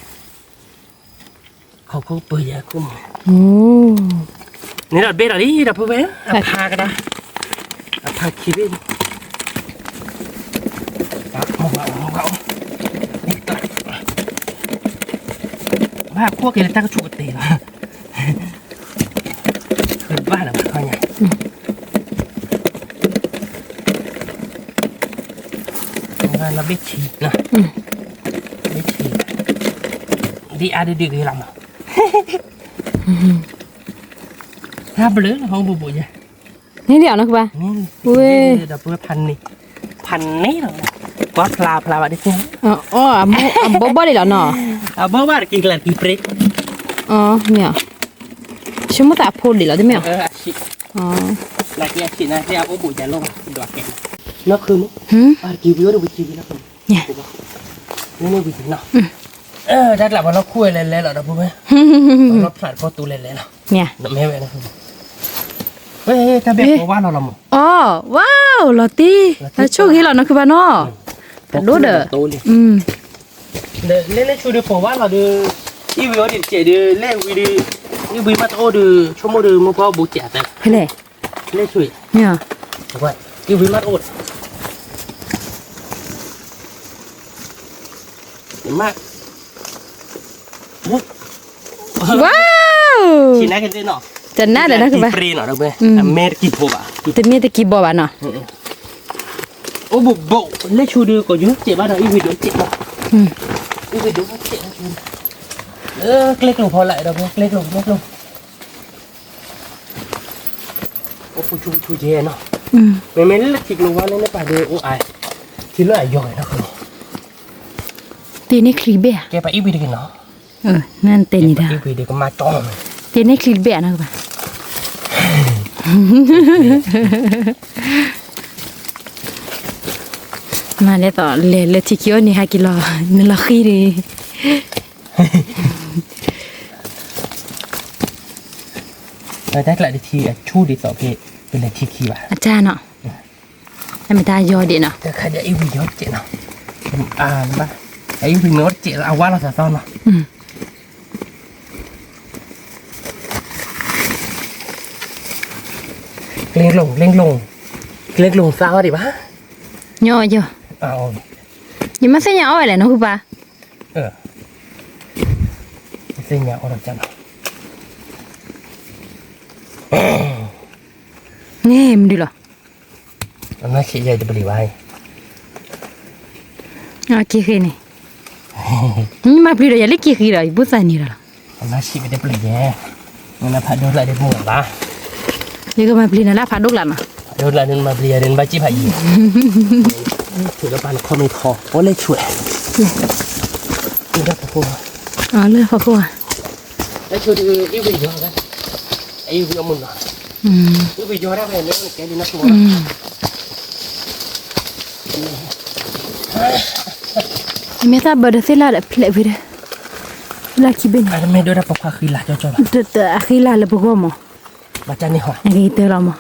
ခိခိပၢယဲခိၣ်မး, န့ၣ်ဒီးဘ့ၣ်ဒီးလံ ဒီပုၢ်ဝဲၢ်, အဖးကဒါ, အဖးခံဘ့ၣ်လံ, ဘၣ်ခိၣ်က့ၤလၢတၢ်ကဆူၣ်ကတဲာ်လီၤ, ဘၣ်လၢၤဘၣ်ခီညါ, ဘ့ၣ်ဆံး, ဘ့ၣ်ဆံး, ဒ်အါဒ်ဒ်ဂ့ၤလီၤမး, ဟါဘျုးလီၤ ဟီၣ်ဘူးဘူးယဲ, န့ၣ်လီၤနီၤကဘၣ်, ဝဲ, ဒီပုၢ်ဝဲၢ်ဖးန့ၢ်, ဖးန့ၢ်လီၤ, ကွၢ်ဖျါဖျါဘၣ်ဒ်န့ၣ်, အဘီဘီဒ်လီၤနီၤ, အဘီဘၣ်တက့ၢ်ကျါတက့ၢ်ပြ့, မ့ၢ်, ဆိကမိၣ်သးအဖိဒ်လီၤတမ့ၢ်, နီၢ်ခုမ့ၢ်, တၢ်ကျးပှၤလီၤခူၣ်ဝဲလဲၤလဲၤလီၤဒီပုၢ်ဝဲၢ်, လီၤဖျါတကီၢ်တူလဲၤလဲၤလီၤ, မ့ၢ်ဝဲ, ဝဲတၢ်ဘ့ၣ်ပဝါလီၤလီၤမး, အီ, ဝါ, လီၤတံၢ်, တၢ်ဆိၣ်ဂ့ၤလီၤနီၤခုဘၣ်နီၤ, တဒိၣ်ဒီး, လဲၤလဲၤဆူဒီးပဝါလီၤဒီး, အံၤဝံၤအီၤဒ်တစဲးဒီး လဲၤဝံၤဒီး, အံၤဝံၤမးတအိၣ်ဒီး ဆိကမိၣ်ဒီးမိၢ်ပှၢ်အိၣ်ဘူးစဲးအသး, ဖဲလဲၣ်, လဲၤဆူ, အံၤဝံၤမးတအိၣ် မး, ဝါ, တနၢ်ဒီးနီၤကဘၣ်, အမဲတကံၢ်ဖိဘၣ်, တမ့ၢ်တကံၢ်ဘီဘၣ်နီၤ, အိၣ်ဘူးဘူး, လဲၤဆူဒီး ကီၢ်ယူၤစဲးဘၣ်ဒီး အံၤဝံၤဒိးစဲးဘၣ်, အံၤဝံၤဒိးစဲး, ကျဲကျိၤဖီလာ်ဒီး ကျဲကျိၤ ကျဲကျိၤ အိၣ်ဖူဆူဖူဆူယဲနီၤ, မ့မ့ၢ်လၢထံကျိဝါလၢနပာ်ဒီးအိၣ်အါ, ထံလၢအယီၤဂဲၤနီၤ, တ့န့ၢ်ချံဘ့ၣ်ဧါ, ကဲပှၤအံၤဝံၤတဂ့ၤနီၤ, နတဲန့ၣ်ဒၣ်, တ့န့ၢ်ချံတဘ့ၣ်ဧါနီၤကဘၣ်, မၤလဲၣ်သိး လဲၤလၢထံခံအိၣ်န့ၣ် ဟဲက့ၤလီၤ နလီၤဃံၤဒီး တၢ်ကျးဒ်ထံအဆူၣ်ဒ်သိးက့ၤ ပလဲၤထံခံဘၣ်, အတၢ်နီၤ, အမ့ၢ်တၢ်ယီၤဒံးနီၤ, တခါဒ်အံၤဝံၤယီၤတစဲးနီၤ, အံၤဝံၤမ့ၢ်အိၣ်တစဲး အဝါလီၤသးသီနီၤ, ကျဲကျိၤ ကျဲကျိၤ ကျဲကျိၤသးအီၣ်ဒံးဘၣ်. ညီယီၤ, ယမ့ၢ်သ့ၣ်ညါအီၣ်ဝဲလဲၣ်နီၢ်ဃုပၤ, သ့ၣ်ညါအီၣ်ဒီးကနီၤ, န့ၣ်မနုၤလီၤ. အနၢ်ဆံးယဲတပျံၤဘၣ်, က့ၤဃ့န့ၣ်, မ့ၢ်မၤပျံၤဒီးယၤလၢက့ၤဃ့ဒီး ယဘိသးန့ၣ်ဒီးလီၤ. အနၢ်ဆံးကတပျံၤယဲ, နဖးဒိၣ်ကျါဒ်မိၢ်ဘၣ်, ယကမၤပျံၤနၤလၢဖးဒိၣ်ကျါနီၤ, ဖးဒိၣ်ကျါန့ၣ်မၤပျံၤယၤဒီးနဘၣ်စံၣ်ဖးယံၤ, ဆိးလၢပၢ်နခီမ့ၢ်ထီ အိၣ်လဲၣ်ဆိး, လၢဖီခိၣ်, လၢဖီခိၣ်, လၢဆိးဒုး အံၤဝံၤယီၤ, အံၤဝံၤအမုၢ်နီၤ, အံၤဝံၤယီၤဒၣ်ဝဲန့ၣ် ကဲလံနီၤ, မ့ၢ်သးဘၢဒီးသ့ၣ်လၣ်ဒီးဖျဲးဝံၤဒီး, လၢခံဘ့ၣ်န့ၣ် အမ့ၢ်ဒိၣ်ဒၣ်ပခွါဃံလၤကၠီကၠီဘၣ်, အဃံလၤလၢပဂီၢ်မး, ဘၣ်တၢ်န့ၣ်ဟီ, နဂ့ၤတၢ်လီၤမး,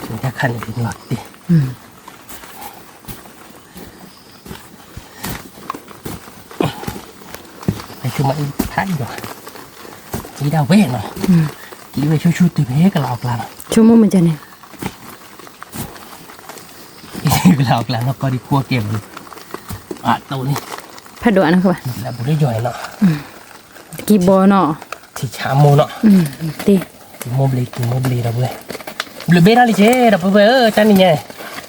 တၢ်ခါန့ၣ်တန့ၢ်အီၤတ့ၢ် အဆိမးအံၤဖးအံၤဒီး, အံၤဒၣ်ဝဲနီၤ, အံၤဝဲဆူၣ်ဆူၣ်တုၤဖဲကလးအီၣ်ကျါလီၤ, ဆိကမိၣ်မ့ၢ်ကန့ၣ်, ကလးအီၣ်ကျါနီၢ်ကီၢ်ဒံးခိၣ်ကဲဘၣ်, အတိၢ်န့ၣ်, ဖးဒိၣ်အနီၢ်ကီၢ်ဘၣ်, လၢပူၤလၢယီၤနီၤ, တကံဘီနီၤ, ထံဆးမိၢ်နီၤ, တံၢ်, တံၢ်မိၢ်ဘျ့ကံမိၢ်ဘျ့ဒီးဝဲ, ဘျုးဘ့ၣ်ထီၣ်လံကဲဒီးပဝဲဧၢ တၢ်နံၤညါ,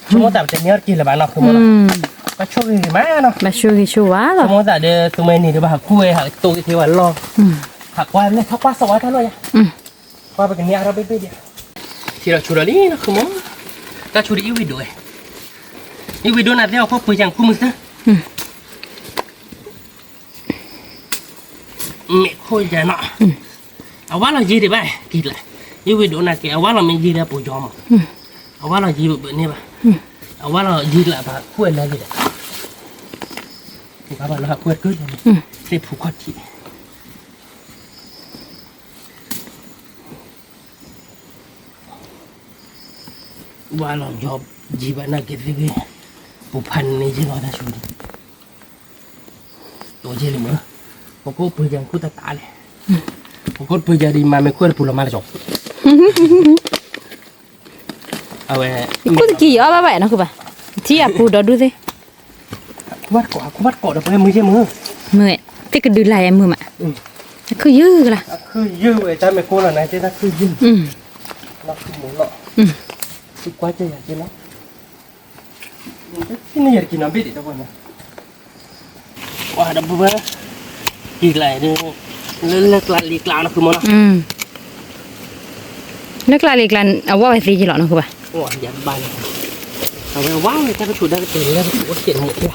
ဆိကမိၣ်သးပတန့ၢ်အီၣ်တက့ၢ်လၢၤဘၣ်နီၤ ဃုမီၤနီၤ, ဘၣ်ဆိၣ်ဂ့ၤဂ့ၤမးနီၤ, ဘၣ်ဆိၣ်ဂ့ၤဆိၣ်ဝါလီၤ, ဆိကမိၣ်သးဒီး သုမ့ၢ်နံၤဒီးဘၣ်ဟးခူၣ်ဝဲ ဟးတိၢ်က့ၤထဲဝဲလီၢ်, ဟးကွၢ်လဲၤထီၣ်ကွၢ်စိးဝဲတၢ်လီၢ်ယါ, ကွၢ်ပကန့ၢ်အါထီၣ်ဘ့ၣ်ဘ့ၣ်ဒံး, ထံလီၤဆိဒီးလံနီၤ ဃုမီၤ, တၢ်ဆိဒံးအံၤဝံၤဒိၣ်ဝဲ, အံၤဝံၤဒိၣ်နၤသ့ၣ်အီၤခီၣ်ပှ့ၤယၤခူၣ်မုၢ်သၢ မ့ၢ်ခိၣ်ယၤနီၤ, အဝါလီၤယံၤဒံးဘၣ် က့ၤလၢ, ယဝံၤဒိၣ်နာ်က့ၤ အဝါလီၤမ့ၢ်ယံၤလၢပူၤယီၤမး, အဝါလီၤယံၤဘၣ်န့ၣ်ဘၣ်, အဝါလီၤယံၤလၢအဘၣ်ခူၣ်လၢယံၤဒီး, ဘၣ်ဘၣ်လၢဟးခူၣ်တကုၢ်လၢန့ၣ်, သ့ၣ်ဖူခီၣ်ထံး ဝါလီၤယံၤဘၣ်နာ်က့ၤသ့ၣ်ဂ့ၤ, ပူၤဖးန့ၢ်ယံၤလီၤတၢ်ဆိဒံး, တိၢ်ယဲၢ်လံမ့ၢ်, ပကိးပှ့ၤယၤခူၣ်တၢ်တၢ်လဲၣ်, ပကိးပှ့ၤယၤဒံးမၤမ့ၢ်ခူၣ်တပူၤလီၤမးတကီး, အဝဲ, ခူၣ်တကံယီၤဘၣ်ဘၣ်နီၤဃုဘၣ်, ထံအပူၤဒီးဒူသ့ၣ် ခူၣ်ဘၣ်တကိး ခူၣ်ဘၣ်တကိးဒီးပှဲၤမုၢ်ယဲၢ်မုၢ်, မုၢ်, သ့ၣ်ကဒုးလၢ်ယဲၢ်မုၢ်မး, အခုၣ်ယုၢ်ကလါ, အခုၣ်ယုၢ်ဝဲတၢ်မ့ၢ်ကိၢ်လီၤနၤသ့ၣ်တၢ်ခုၣ်ယုၢ်, လီၤခုၣ်မုၢ်လီၤ, သူကွၢ်ကဲယၤက့ၤလီၤ, န့ၣ်ယၤတကံနီၤဘ့ၣ်ဒံးတၢ်ပှဲၤမး, ကွၢ်ဒီးပဝဲ, ကံကျါဒီး, လၢလၢကျါလံၤကျါနီၤဃုမီၤနီၤ လၢကျါလံၤကျါ အဝဲဝဲသ့ယလီၤနီၤဃုဘၣ်, အဝဲဝဲတၢ်ပဆိးတၢ်ကတၢၢ်လၢပဆိးအိၣ်တကဲးန့ၣ်, ဆိက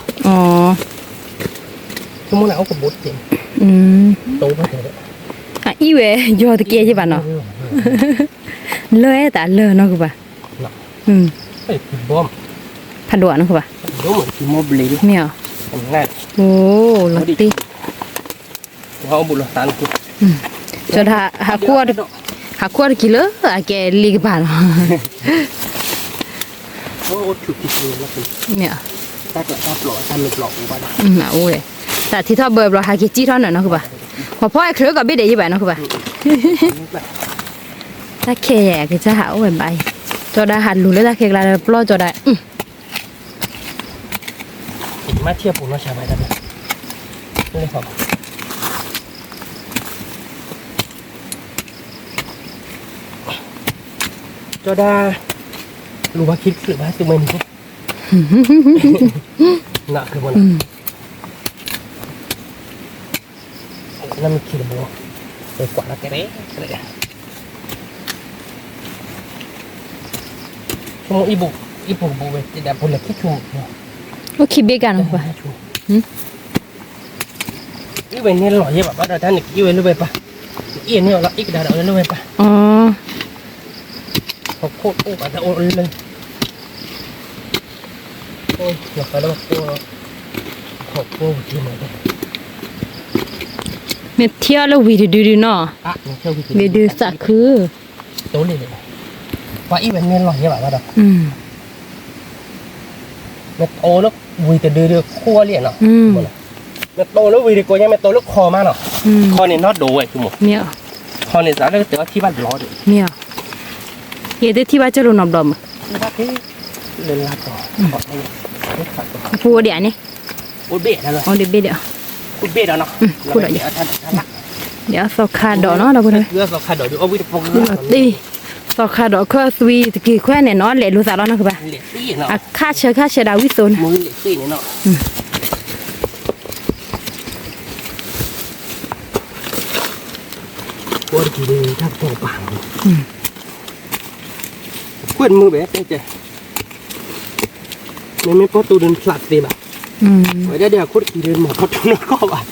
မိၣ်န့ၣ်အိၣ်ကဘိးတကဲးန့ၣ်, တိၢ်ဖဲတဲ, အအံၤဝဲ ယီၤတကဲယဘၣ်နီၤ, လၢတၢ်လၢနီၤဃုဘၣ်, ဖးဒိၣ်နီၤဃုဘၣ်, မ့ၢ်အီၤ, အိၣ်လီၤတ့ၢ် ကၠီဒၣ်, ဟးခူၣ်အီၣ်တကံၤလၢအကဲလံကပၤလီၤ, မ့ၢ်အီၤ, အိၣ်ဝဲ, တၢ်ထံထီၣ်ဘၢဘျီ ဟးက့ၤစံၣ်ထီၣ်နၢၤနီၤဃုဘၣ်, ပှၤဖီအချၢကီးဘ့ၣ်ဒဲးယဘၣ်နီၤဃုဘၣ်, တၢ်ခဲယဲကစၢ်ဟးအိၣ်ဝဲဘၣ်အံၤ, ကၠီဒၣ်ဟးလူၤလၢတၢ်ခဲကျါဒီးပျီကၠီဒၣ် မ့ၢ်ထံၣ်အပူၤနီၢ်ဆါဘၣ်တၢ်ဘၣ်, ကၠီဒၣ်, လူၤဘၣ်ခံတချုးဘၣ်သုးမုၢ်နံၤ, နးကမနီၤ, နမ့ၢ်ခံတဘိ, ကွၢ်လၢကရဲကရဲ ဆိကမိၣ်အံၤပူၤ, အံၤပူၤကဘိးဝဲ တဒၣ်ပူၤလဲၤခံဆိကမိၣ်, အိၣ်ခံဘ့ၣ်ကနီၤ, အံၤဝဲန့ၣ်လီၤယဲၢ်ဘၣ်ဘၣ်ဒီးတၢ်န့ၣ် ကအံၤဝဲလၢဝဲပၢ်, ကအံၤန့ၣ်အီၤလီၤ အံၤကဒါဒီးအီၤလၢဝဲပၢ်, ဟီၣ်ခိၣ်အိၣ်ဘၣ်တၢ်အိၣ်လၢ မ့ၢ်ထံၣ်အီၤလၢဝံၤတဒုဒုနီၤ, ဝံၤဒုသးခု, ပှၤအံၤဝဲန့ၣ်လီၤယဲၢ်ဘၣ်ဘၣ်ဒီး, မ့ၢ်တိၢ်လၢဝံၤတဒုဒုခိၣ်အီၤလံနီၤ, မ့ၢ်တိၢ်လၢဝံၤတကိးညါ မ့ၢ်တိၢ်လၢခီမးနီၤ, ခီန့ၣ်နီၢ်ဒိးဝဲဆိကမိၣ်, ခီန့ၣ်သးလၢကတဲအီထံၣ်ဘၣ်တဘျီဒီး, မ့ၢ်အီၤ, ယတထံၣ်ဘၣ်ကၢၢ်လိာ်နီတဘျီမး, ပူအိၣ်ဒံးဧါန့ၣ်, အိၣ်ဒံးဘ့ၣ်ဒီး, ဒီးသီခါဒိးနီၤ ဒီပုၢ်ဝဲၢ်, သီခါဒိးခၢၣ်သွံတက့ၤခွဲးန့ၣ်နီၤ လဲၤလိာ်သးလီၤနီၤ ကဘၣ်, အခါဆၢခါဆၢဒၣ်ဝံသိးန့ၣ်, ကွၢ်မုာ်ဘဲ, မ့မ့ၢ်ပီတူဒုးဖျးသ့ဘၣ်, ဝဲဒၣ်ဒ်အခိၣ်တခံဒုးမၤပီတူနီၢ်ကီၢ်ဘၣ်,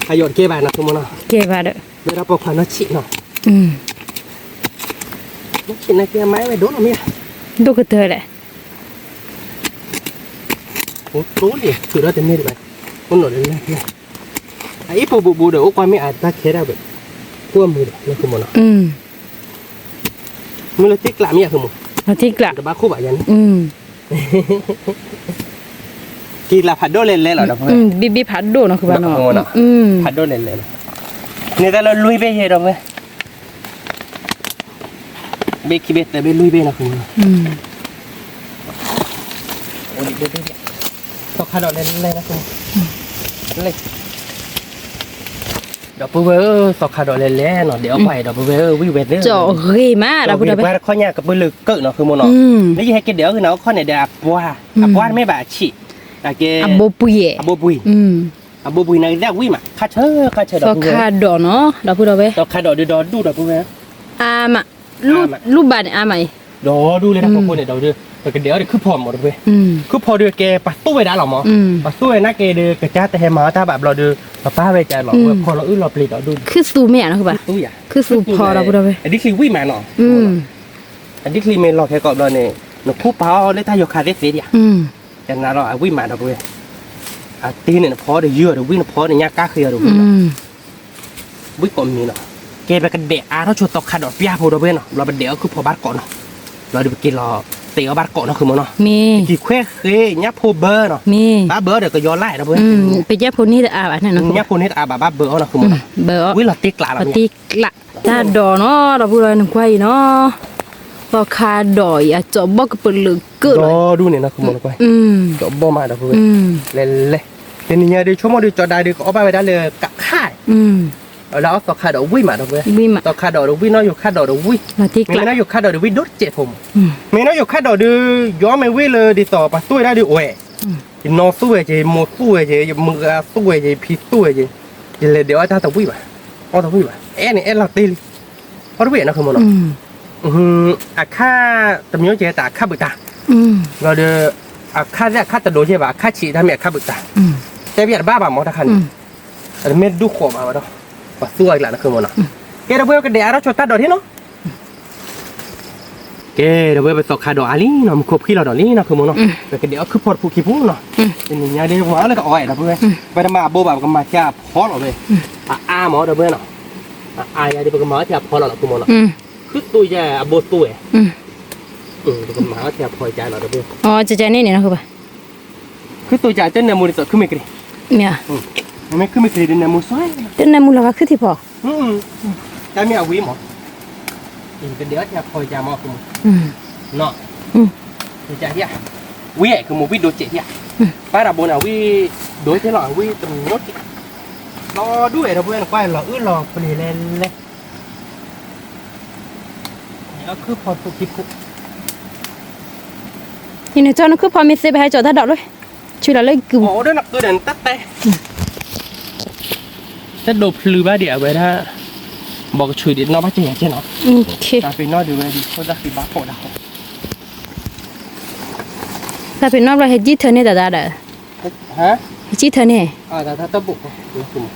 အယီၤတကဲဘၣ်နီၤ ဆိကမိၣ်နီၤ, ကဲဘၣ်ဒီး, ဝဲဒၣ်ပိာ်ခွါနီၢ်ဆံးနီၤ, နီၢ်ဆံးနာ်က့အမါဝဲဒိၣ်နီၤမ့ၢ်, ဒိၣ်ကတၢၢ်လဲၣ်, အိၣ်တိၢ်လံ ထုးထီၣ်တန့ၢ်ဒံးဘၣ်, အိၣ်နီၤလၢလဲၣ်, အအ့ၣ်ပူၤဘူးဘူးဒီး အိၣ်ကွၢ်မ့ၢ်အတၢ်ခဲဒၣ်ဝဲ, ကွၢ်မုာ်ဒီး ဆိကမိၣ်နီၤ, မ့ၢ်လၢတ့ကျးမ့ၢ်ယၤ ဆိကမိၣ်, တဘၣ်ခိၣ်ဘၣ်ယၤန့ၣ် က့ၤလၢဖးဒိၣ်လဲၣ်လဲၣ်လီၤ ဒီပုၢ်ဝဲၢ်, ဘ့ၣ်ဘ့ၣ်ဖးဒိၣ်နီၤ ကဘၣ်နီၤ, ဖးဒိၣ်လဲၣ်လဲၣ်လီၤ, န့ၣ်တၢ်လၢလွံၢ်ဘ့ၣ်ယဲ ဒီပုၢ်ဝဲၢ်, ဘ့ၣ်ခံဘ့ၣ်သၢဘ့ၣ်လွံၢ်ဘ့ၣ်နီၤ သီခါဒိးလဲၣ်လဲၣ်, ဒီပုၢ်ဝဲၢ်ဧၢ သီခါဒိးလဲၣ်လဲၣ်နီၤ ဒဲးအီၣ်ပှၢ်အံၤ ဒီပုၢ်ဝဲၢ်ဧၢ ဝံၣ်ဝဲသ့ၣ်, ကၠီဂ့ၤမး ဒီပုၢ်ဝဲၢ်, ပှၤတခီညါကပၢလၢကၢၣ်နီၤ ဆိကမိၣ်နီၤ, လၢယဟဲက့ၤဒဲးအီၣ်က့ၤနၤအိၣ်ခီၣ်န့ၣ်ဒီး အပှၢ်, အပှၢ်တမ့ၢ်ဘၣ်အဆံး, အဘိပှံၤ, အဘိပှံၤ, အဘိပှံၤန့ၣ်ကသ့ၣ်ဝံၣ်မး ခါဆၢခါဆၢ ဒီပုၢ်ဝဲၢ်, သီခါဒိးနီၤ ဒီပုၢ်ဝဲၢ်, သီခါဒိးဒုးဒီဒူၣ် ဒီပုၢ်ဝဲၢ်, အါမး, လူၢ်ဘၣ်န့ၣ်အါမးအံၤ, ဒီဒူၣ်လၢတၢ်ဖီခိၣ်န့ၣ် ဒီဒူၣ်, ပကဒဲးအီၣ်ဒီးခုၣ်ဖီမး ဒီပုၢ်ဝဲၢ်, ခုၣ်ဖီဒုးကဲပှၤသူဝဲဒၣ်လီၤမး, ပှၤသူဝဲနာ်က့ဒီး ကစၢ်တဟဲမၤအီၣ်တၢ်ဘၣ်ဘျီဒီး ပပၢ်ဝဲကလီၤ ဝဲဖီလီၤအုၣ်လီၤပျ့ၤဒီဒူၣ်, ခုၣ်သူမ့ၢ်ဧါနီၤ ခုၣ်ဘၣ်, ခုၣ်သူဖီ ဒီပုၢ်ဝဲၢ်, အဒ်ချံဝံၣ်မးနီၤ, အဒ်ချံမ့ၢ်လီၤခဲကိးဘျီန့ၣ် နခူၣ်ပာ်အီၤလၢတၢ်ယီၤခါသ့ၣ်သ့ၣ်ဒံးဧါ, ကနၤလီၤအဝံၣ်မး ဒီပုၢ်ဝဲၢ်, အတ့န့ၣ်နဖီဒီးယုၢ်အီၤဒီးဝံၣ် နဖီဒီးညၣ်ကါဃ့အီၤဒီးဝံၣ်, ဝံၣ်ကိးမံၤနီၤ, ကဲပကဒဲးအါထီၣ်ဆိသီခါဒိးပျၢ်ဖိ ဒီပုၢ်ဝဲၢ်နီၤ, ဘျီပဒဲးအီၣ်ခုၣ်ဖီဘၣ်တကိးနီၤ, ဘျီဒီးပက့ၤလီၤသ့အီၣ်ဘၣ်တကိးနီၤ ဆိကမိၣ်နီၤ, ပက့ၤခွဲးဃ့ညၣ်ဖိဘၢနီၤ, ဘၣ်ဘၢအီၤဒီးကယီလၢ် ဒီပုၢ်ဝဲၢ်, ပညၣ်ဖိန့ၢ်တအါဘၣ်န့ၣ်နီၤ, ညၣ်ဖိန့ၢ်တအါဘၣ် ဘၣ်ဘၢအီၤနီၤ ဆိကမိၣ်နီၤ, ဝံၣ်လီၤတ့ကျးလီၤ တ့ကျး, တၢ်ဒိးနီၤ ဒီပုၢ်ဝဲၢ် နကွၢ်အံၤနီၤ, သီခါဒိးအံၤ အကၠီဘီၣ်ကပလၢၤကၢၣ်လီၤ, ဒီဒူၣ်န့ၣ်နီၤ ဆိကမိၣ်နကွၢ်, ကၠီဘီၣ်မး ဒီပုၢ်ဝဲၢ်, လဲၤလဲၤ, တနံၤညါဒီး ဆိကမိၣ်ဒီး ကၠီဒါဒီး ကအီၣ်ဘၣ်ဝဲဒၣ်လၢကခါ လၢအီၣ်သီခါဒိးဝံၣ်မး ဒီပုၢ်ဝဲၢ်, သီခါဒိးဒီးဝံၣ် နီၢ်ယိၤခါဒိးဒီးဝံၣ်, မ့မ့ၢ်နီၢ်ယိၤခါဒိးဒီးဝံၣ်ဒိၣ်တစဲးဖိမး, မ့ၢ်နီၢ်ယိၤခါဒိးဒီး ယီမ့ၢ်ဝံၣ်လၢဒ်သိးပှၤသူဝဲဒၣ်ဒီးဝဲ, ယနီၢ်သူဝဲက့ၤ ယမိၢ်သူဝဲက့ၤ ယမုၢ်ဂၤသူဝဲက့ၤ ယဖံသူဝဲက့ၤ, ယလဲၤဒဲးအီၣ်တၢ်တဝံၣ်ဘၣ်, အီၣ်တဝံၣ်ဘၣ်, အဲၣ်န့ၣ်အဲၣ်လီၤတ့လံ, အီၣ်တဝံၣ်နီၤ ဆိကမိၣ်နီၤ, အခါတမံၤကဲတၢ်အခါဘုးတၢ်, ဘျီဒီး အခါသ့ၣ်အခါတဒိးကဲဘၣ် အခါဆံးတၢ်မ့ၢ်အခါဘုးတၢ်, တဲဘၣ်တဘၣ်ဘၣ်မးတခါန့ၣ်, အတမ့ၢ်ဒူၣ်ဃီးဘၣ်ဝဲဒီး, ပှၤသူအီၤကျးနီၤ ဆိကမိၣ်နီၤ, ကဲဒီပုၢ်ဝဲၢ် ကဒဲးအါထီၣ်ဆိတၢ်ဒိးထံနီၤ ကဲ ဒီပုၢ်ဝဲၢ် ပသီခါဒိးအါလံနီၤ မူခိၣ်ဖှံၣ်လီၤဒီးလံနီၤ ဆိကမိၣ်နီၤ, ပကဒဲးအီၣ်ခုၣ်ဖီတဖုခံဖုနီၤ, တနံၤညါဒ်ပမၤအီၣ်လၢကအီအဲၣ်ဒီပုၢ်ဝဲၢ်, ပတမၤအဘိဘၣ် ပကမၤထံအဖီလီၤဝဲ, အအါမးဒီပုၢ်ဝဲၢ်နီၤ, အအါယၤဒ်ပကမၤအီၣ်ထံအဖီလီၤနီၤ ဆိကမိၣ်နီၤ, ခုၣ်သိယၤအဘိသိဝဲ, ပကမၤအီၣ်ထံအဖီယၤနီၤဒီပုၢ်ဝဲၢ်, န့ၣ်န့ၣ်နီၤ ခုၣ်သိယၤတနၢမူဒ်သိးခုၣ်မ့ၢ်ကရံး, မ့ၢ်ခုၣ်မ့ၢ်ကရံးတနၢမူစွဲ, တနၢမူလီၤဂာ်ခုၣ်ထံဖီ, တၢ်မ့ၢ်အဝံၣ်မး, ကဒဲးအီၣ်ထံအဖီယၤမး ဆိကမိၣ်, နီၤ, ဝံၣ်အဲၣ် ကမိၣ်ဝံၣ်ဒိစဲးယၤ, ပၢ်တၢ်ဘိန့ၣ် အဝံၣ်ဒိစဲးလီၤ အဝံၣ်တမံၤနီတက့ၢ်, လီၤဒူၣ်အဲၣ်ဒီပုၢ်ဝဲၢ် နကွၢ်လီၤအုၣ်လီၤပျ့ၤလဲၤလဲၤ ခုၣ်ဖီတဖုခံဖု, ယန့ၣ်ကၠီနခုၣ်ဖီမ့ၢ်သ့ ပဟဲကၠီတၢ်ဒိးလၢ, ဆူလီၤလၢကုၢ်, အိၣ်ဒီးနကုၢ်ဒီးနတၢ်တဲ, တၢ်ဒိးဖျုးဘၣ်ဒံးအဝဲဒၣ်, ဘီကဆူးဒံးနီၣ်ဘၣ်ကဲယၤကဲနီၤ, တၢ်ပ့ၤနီၣ်ဒံးဝဲဒံး ခိၣ်တၢ်ဃံဘါဖီၣ်ဒၣ်ဃီ, တၢ်ပ့ၤနီၣ်ဘျီဟဲကံၢ်ထၢန့ၣ်တၢ်တၢ်ဒီး, ဟဲကံၢ်ထၢန့ၣ်,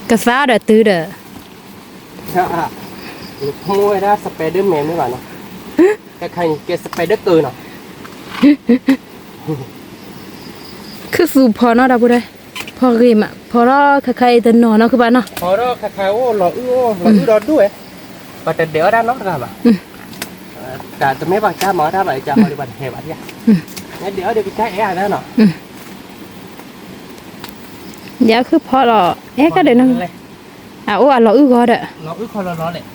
ကသါဒီးတုၤဒီး နဖိဝဲဒၣ်စပဲဒၢမဲာ်မ့ၢ်ဘၣ်နီၤ, တခါအံၤကဲစပဲဒၢကၢနီၤ, ခုၣ်သူဖီနီၤဒီပုၢ်ဝဲၢ်, ဖီဂ့ၤမး ဖီထီၣ်ခါခါအံၤတနီၤနီၤခုၣ်ဘၣ်နီၤ, ဖီထီၣ်ခါခါအိၣ်လီၤအုၣ်အိၣ်လီၤအုၣ်ဒီဒူၣ်ဝဲ, ပှၤတဒဲးအီၣ်တၢ်နီတဂၤဘၣ်, တၢ်တမ့ၢ်ပှၤကါမၤအီၣ်တၢ်ဘၣ် ကါမၤဒီးပှၤတဟဲဘၣ်ဒံး, နဒဲးအီၣ်ဒီးပကါအဲၣ်အသးနီၤ ယခုၣ်ဖီလီၤ, အဲၣ်ကဒီးနီၤ, အအိၣ်အလီၤအုၣ်ဂီၤဒီး, လီၤအုၣ်ခီလီၤလီၤလဲၣ်,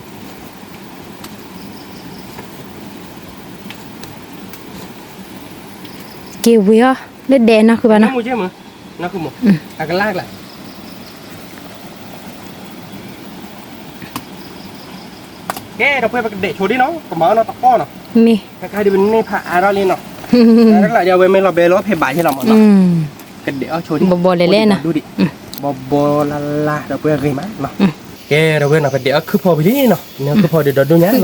က့ၤဝ့ၤအီၤ လၢဒဲးနီၢ်ဃုဘၣ်နီၤ, နီၢ်ဃုမိၢ်, အကလၢ်ကလၢ်, ကဲ ဒီပုၢ်ဝဲၢ် ပကဒဲးဆိဒ်နီၤ ကမၤအီၤနီတကီၢ်နီၤ, မ့ၢ်, ခဲခါဒ်ပန့ၢ်ဖးအါထီၣ်လံနီၤ, ကလၢ်ဒ်အဝဲမ့ၢ်လီၤဘဲလီၤဖဲဘးယဲလီၤမးနီၤ, ကဒဲးအီၤဆိဒ်, ဘီဘီလဲၤလဲၣ်နီၤ, ဘီဘီလၢ်လၢ် ဒီပုၢ်ဝဲၢ်ဂ့ၤမးနီၤ, ကဲ ဒီပုၢ်ဝဲၢ်နီၤ ပဒဲးအီၤခုဖီဝံၤလံနီၤ, နခုဖီဒီးဒီဒိၣ်ညါနီၤ,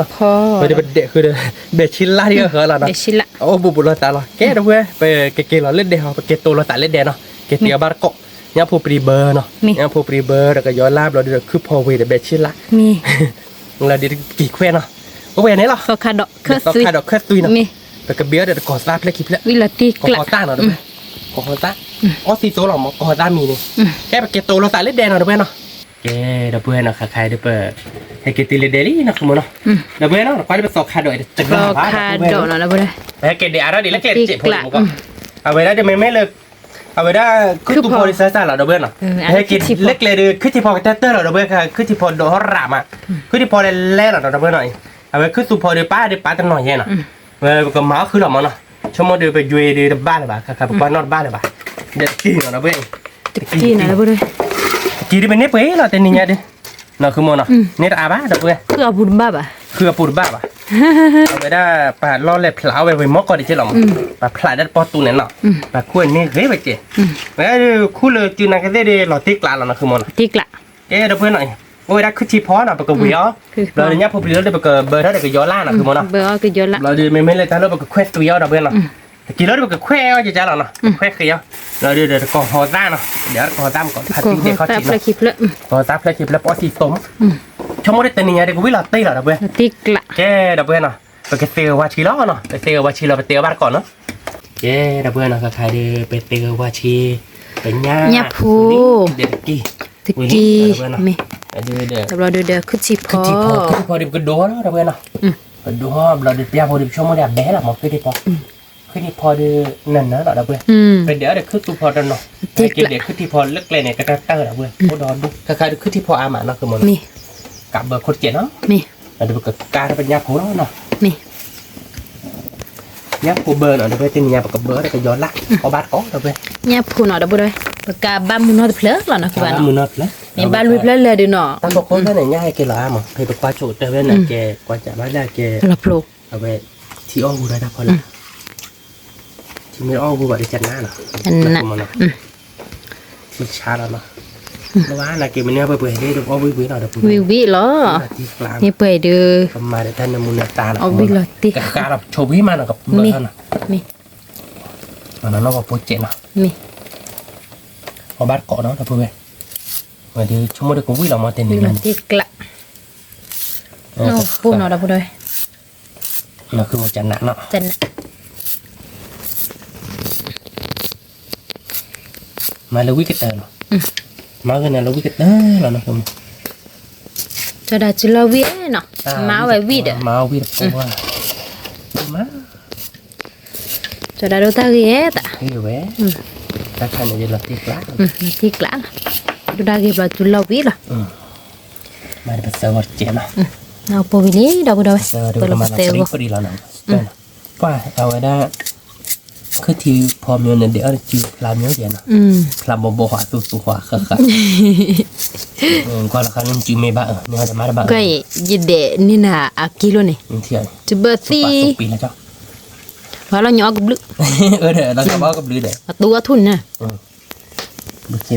ပဒဲးခုဒီး ဘဲးဆံလၢ်ဒ်အဃၢလီၤနီၤ, အိၣ်ဘူးဘူးလီၤသးလီၤ, ကဲဒီပုၢ်ဝဲၢ် ပကက့ၤလီၤလၢဒဲးဟီ ပက့ၤတိၤလီၤသးလၢဒဲးနီၤ, က့ၤတ့အီၤဘၣ်တကိး, ညၣ်ဖိပြံဘၢနီၤ, ညၣ်ဖိပြံဘၢဒီးကယီလၢ်ဘျီဒီးခုဖီဝံၤဒီးဘဲးဆံလၢ် လၢဒ်က့ၤခွဲးနီၤ, အိၣ်ဝဲန့ၣ်လီၤ, သီခါဒီးခၢၣ်သွံနီၤ, ပကဘ့ၣ်အီၤဒီးတကိးသၣ်ဖျၢၣ်ခံဖျၢၣ်, ကကိးသၣ်နီၤ, ကကိးသၣ်, အီသံသိလီၤမး ကကိးသၣ်မံၤန့ၣ်, ကဲပက့ၤတိၤလီၤသးလၢဒဲးနီၤ ဒီပုၢ်ဝဲၢ်နီၤ, ကဲဒီပုၢ်ဝဲၢ်နီၤ ခါခါဒီးပ ဟဲက့ၤတုၤလၢဒဲးလံနီၤ ဃုမိၢ်နီၤ, ဒီပုၢ်ဝဲၢ်နီၤ ကွၢ်ဒ်ပသီခါဒီးတကျါဘၣ်, ပဟဲက့ၤဒဲးအါထီၣ်ဒ်လၢကျဲတစဲးဖိမး, အဝဲဒၣ်ဒီးမ့မ့ၢ်လၢ အဝဲဒၣ်ခုသူၣ်ဖီဒ်စၢ်စၢ်လီၤ ဒီပုၢ်ဝဲၢ်နီၤ, ပဟဲက့ၤလၢကျဲဒီး ခုထံဖီကတၢၢ်တၢၢ်လီၤ ဒီပုၢ်ဝဲၢ်, ခုထံဖီဒိးဟီၣ်ရးမး, ခုထံဖီလဲၤလဲၤလီၤနီၤ ဒီပုၢ်ဝဲၢ်နီၤ, အဝဲခုသူၣ်ဖီဒီးပၢ်ဒီးပၢ်တနီၤယဲနီၤ, ဝဲပကမၤအီၣ်ဃုလီၤမးနီၤ, ဆိကမိၣ်ဒီးပယွဲဒီးတဘၣ်လၢၤဘၣ် ခါခါပကွၢ်နီၣ်တဘၣ်လၢၤဘၣ်, ဒီးတကံၢ်နီၤ ဒီပုၢ်ဝဲၢ်, တကံၢ်ဒ်ပန့ၢ်ပှဲၤလီၤ တနံၤညါဒီး နီၤ ဃုမိၢ်နီၤ, န့ၢ်တအါဘၣ် ဒီပုၢ်ဝဲၢ်, ဃုအပူၤတဘၣ်ဘၣ်, ဃုအပူၤတဘၣ်ဘၣ်, အဝဲဒၣ်ပှၤလီၢ်လဲၤဖျးအီၣ်ဝဲဝံၤမီၢ်ကီၢ်ဒံးက့လီၤမး, ပှၤဖျးဒၣ်တပီၢ်တူန့ၣ်နီၤ, ပှၤခူၣ်န့ၢ်ဂ့ၤဝဲကဲ, ဝဲခူၣ်လၢစုနာ်ကသ့ၣ်ဒီးလီၤတံၢ်ကျးလီၤနီၤ ဃုမိၢ်နီၤ, ကဲဒီပုၢ်ဝဲၢ်နီၤ, အိၣ်ဝဲဒၣ်ခုထံဖီနီၤ ပကဝံၤအီၤ, ဘျီညၣ်ဖိပျံၤလၢဒီးပကဘၢထီၣ်ဒီးကယီလၢ်နီၤ ဃုမိၢ်နီၤ, ဘျီဒီးမ့မ့ၢ်လၢတၢ်လၢပကခွဲးသွံအီၤ ဒီပုၢ်ဝဲၢ်နီၤ, တကံၢ်လၢဒီးပကခွဲးအီၤကကလီၤနီၤ, ခွဲးဃ့အီၤ, ဘျီဒီးတကိးဟီသၣ်နီၤ, ဒီးတကိးဟီသၣ်မးကီး ဖးတံၢ်ဒဲးခီၣ်ထံးနီၤ, ကိးသၣ်ဖျၢၣ်ခံဖျၢၣ် ပအီၣ်သံသိမး, ဆိကမိၣ်ဒီးတနံၤညါဒီးကဝံၣ်လီၤတံၢ်လီၤ ဒီပုၢ်ဝဲၢ်, ကဲဒီပုၢ်ဝဲၢ်နီၤ, ပကသ့ဂ့ၤဝါဆံလီၤနီၤ, ပသ့ဂ့ၤဝါဆံလီၤ ပတဲအီၤဘၣ်တကိးနီၤ, ကဲဒီပုၢ်ဝဲၢ်နီၤ ခါခါဒီး ပသ့ဂ့ၤဝါဆံ, ပညၣ်ဖိ, တကံၢ်, တကံၢ်, မ့ၢ်, တဘျီဒီး ခုထံဖီ, ခုထံဖီဒီးပကဒိးအီၤလီၤ ဒီပုၢ်ဝဲၢ်နီၤ, ပဒိးအီၤဘျီဒီး ပညၣ်ဖိဒီး ပဆိကမိၣ်ဒီးအဘဲလီၤမး ခုထံဖီ, ခုထံဖီဒီးနၤနၤလီၤ ဒီပုၢ်ဝဲၢ်, ပဒဲးအီၤဒီးခုသူၣ်ဖီတနီၤ, ဟဲက့ၤဒဲးခုထံဖီလၢကျဲန့ၣ် ကတၢၢ်တၢၢ်ဒီပုၢ်ဝဲၢ်, အိၣ်ဒီးဒိၣ်, ခါခါဒီးခုထံဖီအါမးနီၤ ဃုမိၢ်နီၤ, ကးဘၢခိၣ်တစဲးနီၤ, ဒီးပကကါထီၣ်ပညၣ်ဖိလီၤနီၤ, ညၣ်ဖိဘၢနီၤ ဒီပုၢ်ဝဲၢ် တနံၤညါပကဘၢဒီးကယီလၢ်, အီၣ်ဘၣ်တကိး ဒီပုၢ်ဝဲၢ်, ညၣ်ဖိနီၤ ဒီပုၢ်ဝဲၢ်, ပကါဘၣ်မုၢ်နီၢ်တဖျၢၣ်လီၤနီၤ ကဘၣ်နီၤ, မ့ၢ်ဘၣ်လွံၢ်ဖျၢၣ်လၢာ်ဒီးနီၤ, တၢ်ဖီခိၣ်ဖဲန့ၣ် ညၣ်ဟဲက့ၤလီၤအါမး ဖဲပကွၢ်ဆိကတၢၢ်ဖဲန့ၣ် ကဲကွၢ်စးဘၣ်လၢကဲ, အဝဲ, ထံအီၣ်ဂူာ်ဒီးတၢ်ဖီလာ်, ထံမ့ၢ်အီၣ်ဂူာ်ဘၣ်ဒီးကနးလီၤ, ထံဆါလီၤနီၤ, လၢဘၣ်နာ်က့ မ့ၢ်န့ၢ်ပှဲၤပှဲၤဒီး ပအီၣ်ဝံၣ်ဝံၣ်လီၤ ဒီပုၢ်ဝဲၢ်, ဝံၣ်ဝံၣ်လီၤ, မ့ၢ်ပှဲၤဒီး, ပမၤဒီးတၢ်နၢမူနၢသါလီၤ, အီၣ်ဝံၣ်လီၤတံၢ်, ကဃၣ်လီၤဆိဝံၣ်မးနီၤ ကပၢၢ်ထီၣ်နီၤ, နီၢ်ပှၤဖိစဲးနီၤ, အီၣ်ဘၣ်တကိးနီၤ ဒီပုၢ်ဝဲၢ်, ဝဲဒီးဆိကမိၣ်ဒီးကဝံၣ်လီၤမး တနံၤညါန့ၣ်, နီၢ်ပှၤဖိနီၤ ဒီပုၢ်ဝဲၢ်, နီၤ ဃုမိၢ် ကနးနီၤ, မၤလၢဝံၣ်ကတၢၢ်လီၤ, မၤကနၤလၢဝံၣ်ကတၢၢ်လီၤနီၤ, ကၠီဒၣ်စုလီၤဝံၣ်နီၤ, မၤဝဲဝံၣ်ဒီး, မၤဝံၣ်တကိး, မၤ, ကၠီဒၣ်ဒိၣ်တၢ်ဂ့ၤဧါသး, တၢ်ခါန့ၣ်လီၤတံၢ်ကျး, တံၢ်ကျးလီၤ, ဒိၣ်တၢ်ဂ့ၤဘျီစုလီၤဝံၣ်လီၤ, မၤဒီးပသၢဂီၤတစဲးနီၤ, ပှဲၤဝံၤလံ ဒီပုၢ်ဝဲၢ်, ပသၢဂီၤဒီးပကမၤလီၤတံၢ်လီၤနီၤ, ပှၤအဝဲဒၣ် ခုထံဖီမ့ၢ်န့ၣ် ဒဲးအီၣ်တစုဖျါမ့ၢ်ယဲနီၤ, ဖျါဘီဘီဃီအသူသူဃီဃၣ်ဃၣ်, ကွၢ်လီၤခါန့ၣ်စုမ့ၢ်ဘၣ်အၢ မ့ၢ်ဟီဒီးမၤတဘၣ်အၢ, ယဒဲးန့ၢ်နၤအကံလိၣ်န့ၣ်, တဘၣ်သံ, ပှၤလီၤညီအီၣ်ကဘျုး, ဒီးအီၣ်ကဘျုးဒီး, အတူၢ်အထူၣ်န့ၣ် ဘုခ့တၢ်အိၣ်ဝ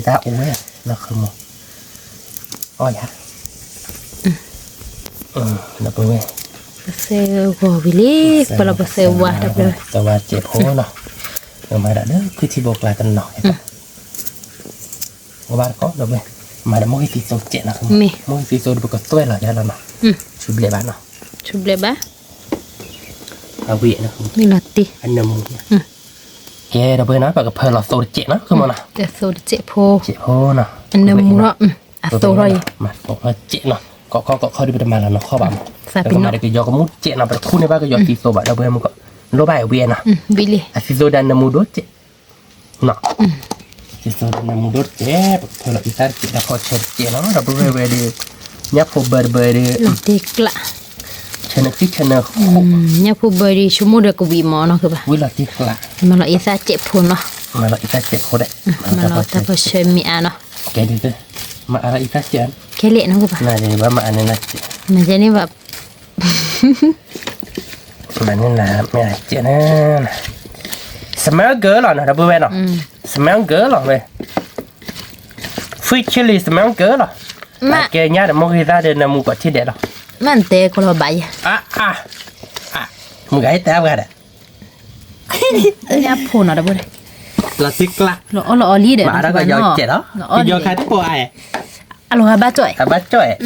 ဲ, လီၤဃုမိၢ်, အီၣ်ယၤ, ဒီပုၢ်ဝဲၢ်, ပသၢဂီၤဝံၤလံ, ပလီၤပသၢဝါဒီပုၢ်ဝဲၢ်, သၢဝါစဲးဖိနီၤ, မၤဒၣ်လၢခုထံဘိကျါတနီၤ, အိၣ်ဘၣ်တကိးဒီပုၢ်ဝဲၢ်, မၤဒီးမိၢ်ဟံၣ်သံသိစဲးနီၤ, မိၢ်ဟံၣ်သံသိဒီးပကသွဲၣ်လီၤယၤလီၤနီၤ, ဆူဘျဲၣ်ဘၣ်နီၤ, ဆူဘျဲၣ်ဘၣ်, အဝံၣ်, မ့ၢ်လီၤတံၢ်, အနၢမူ, ကဲဒီပုၢ်ဝဲၢ်နီၤ ပကဖၢလီၤသိတစဲးနီၤ ဃုမၢ်နီၤ, သိတစဲးဖိ, ဖိနီၤ, အနၢမူထီၣ်, အသိထီၣ်အံၤ, မၤသိထီၣ်စဲးနီၤ, ကီၢ်ကီၢ်ကီၢ်ခီဒီးပတမၤလီၤနီၤခီဘၣ်မး, ပကမၤဒီးကယီကမူတစဲးနီၤ ပတခူန့ၢ်ဘၣ်ကယီသံသိဘၣ် ဒီပုၢ်ဝဲၢ်မုၢ်ကီး, လိၣ်ဘၣ်အဝံၣ်နီၤ, အသံသိဒီးအနၢမူဒိၣ်တစဲး, နီၤ, သံသိဒီးအနၢမူဒိၣ်တစဲး ပကဖၢလီၤအံသၣ်တစဲး ဒီးဖီဆၢတစဲးနီၤ ဒီပုၢ်ဝဲၢ်ဝဲဒီး, ညၣ်ဖိဘၢတဘၢဒီး, တ့ကျး, ဆဲးနၢသံဆဲးနၢ, ညၣ်ဖိဘၢဒ်ဆိကမိၣ်ဒီးကဝံၤမးနီၢ်ဃုဘၣ်, ဝံၤလီၤတံၢ်ကျး, မၤလီၤအံသၣ်စဲးဖိနီၢ်, မၤလီၤအံသၣ်စဲးဖိဒီး, မၤလီၤတၢ်ပၢၢ်ဆၢမံၤအါနီၢ်, ကဲဒ်, မၤအါလီၤအံသၣ်စဲး, ခဲလၢာ်နီၢ်ဃုဘၣ်, နဘၣ်မၤအါန့ၢ်နၤစဲး, မၤကဲန့ၣ်ဘၣ် မ့ၢ်စဲးန့ၣ်, smell good လီၤနီၤ ဒီပုၢ်ဝဲၢ်နီၤ, smell good လီၤဝဲ, sweet chili smell good လီၤ, မ့ၢ်ကဲညၣ်ဒီးမိၢ်ဂ့ၤသၣ်ဒီးနၢမူကိးထံၣ်ဒဲးလီၤ, မ့ၢ်တဲကလီၤဘၣ်ယဲ, မုၢ်ဂၤဟဲတဲအါဘၣ်ဒီး ညၣ်ဖိနီၤဒီပုၢ်ဝဲၢ်, လီၤတံၢ်ကျး, လီၤအီၣ်လီၤအီလံဒီး, မၤဒီးကယီကဲးလီၤ, ကယီခါတပိာ်အါ အလီၤဟးဘၣ်ကၠီၣ်, ဟးဘၣ်ကၠီၣ်, ဟး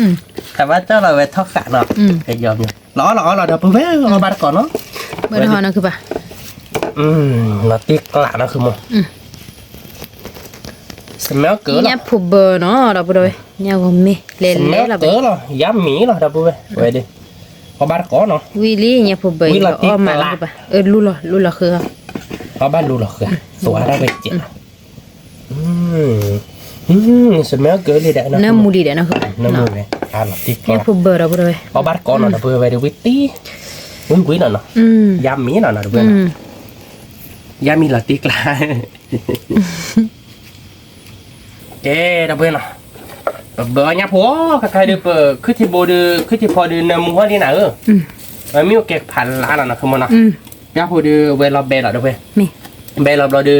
ဘၣ်ကၠီၣ်လီၤဝဲထီၣ်ဃာ်နီၤ, ကယီမ့ၢ်, လီၤအီၣ်လီၤအီလီၤဒီပုၢ်ဝဲၢ် အီၣ်ဘၣ်တကိးနီၤ, ဘၣ်တဟီနီၤခုဘၣ်, လီၤတံၢ်ကျးနီၤခုမ့ၢ်, smell good လီၤ, ညၣ်ဖိဘၢနီၤ ဒီပုၢ်ဝဲၢ်, ညၣ်ဂီၤမ့ၢ်လဲၤလဲၤလီၤ, smell good လီၤ yummy လီၤ ဒီပုၢ်ဝဲၢ်, ဝဲဒၣ်, အီၣ်ဘၣ်တကိးနီၤ, ဝံၤလံ ညၣ်ဖိဘၢအံၤ အီၣ်မးလီၤခုဘၣ်, လူလီၤ လူလီၤဃု, အီၣ်ဘၣ်လူလီၤဃု, သွါဒၣ်ဝဲစဲးနီၤ smell good လံဒီး, နၢမူလံဒီးနီၤ, နၢမူဝဲ, ညၣ်ဖိဘၢဒီပုၢ်ဝဲၢ်, အီၣ်ဘၣ်တကိးနီၤ ဒီပုၢ်ဝဲၢ်ဒီးဝံၤတံၢ်, ဝံၤဝံၤနီၤနီၤ, yummy နီၤနီၤ ဒီပုၢ်ဝဲၢ်နီၤ, yummy လီၤတံၢ်ကျး ကဲ ဒီပုၢ်ဝဲၢ်နီၤ, ပဘၢအီၣ်ညၣ်ဖိအီၤ ခဲခါဒီး ပခုၣ်ထံဘိဒီး ခုၣ်ထံဖီဒီး နၢမူဟီၣ်လံနၤဧၢ, မ့ၢ်အိၣ်ကဲဖးလါလီၤနီၤ ခုမ့ၢ်နီၤ, ညၣ်ဖိဒီး ဝဲလီၤဘဲလီၤ ဒီပုၢ်ဝဲၢ်, ဘဲလီၤဘျီဒီး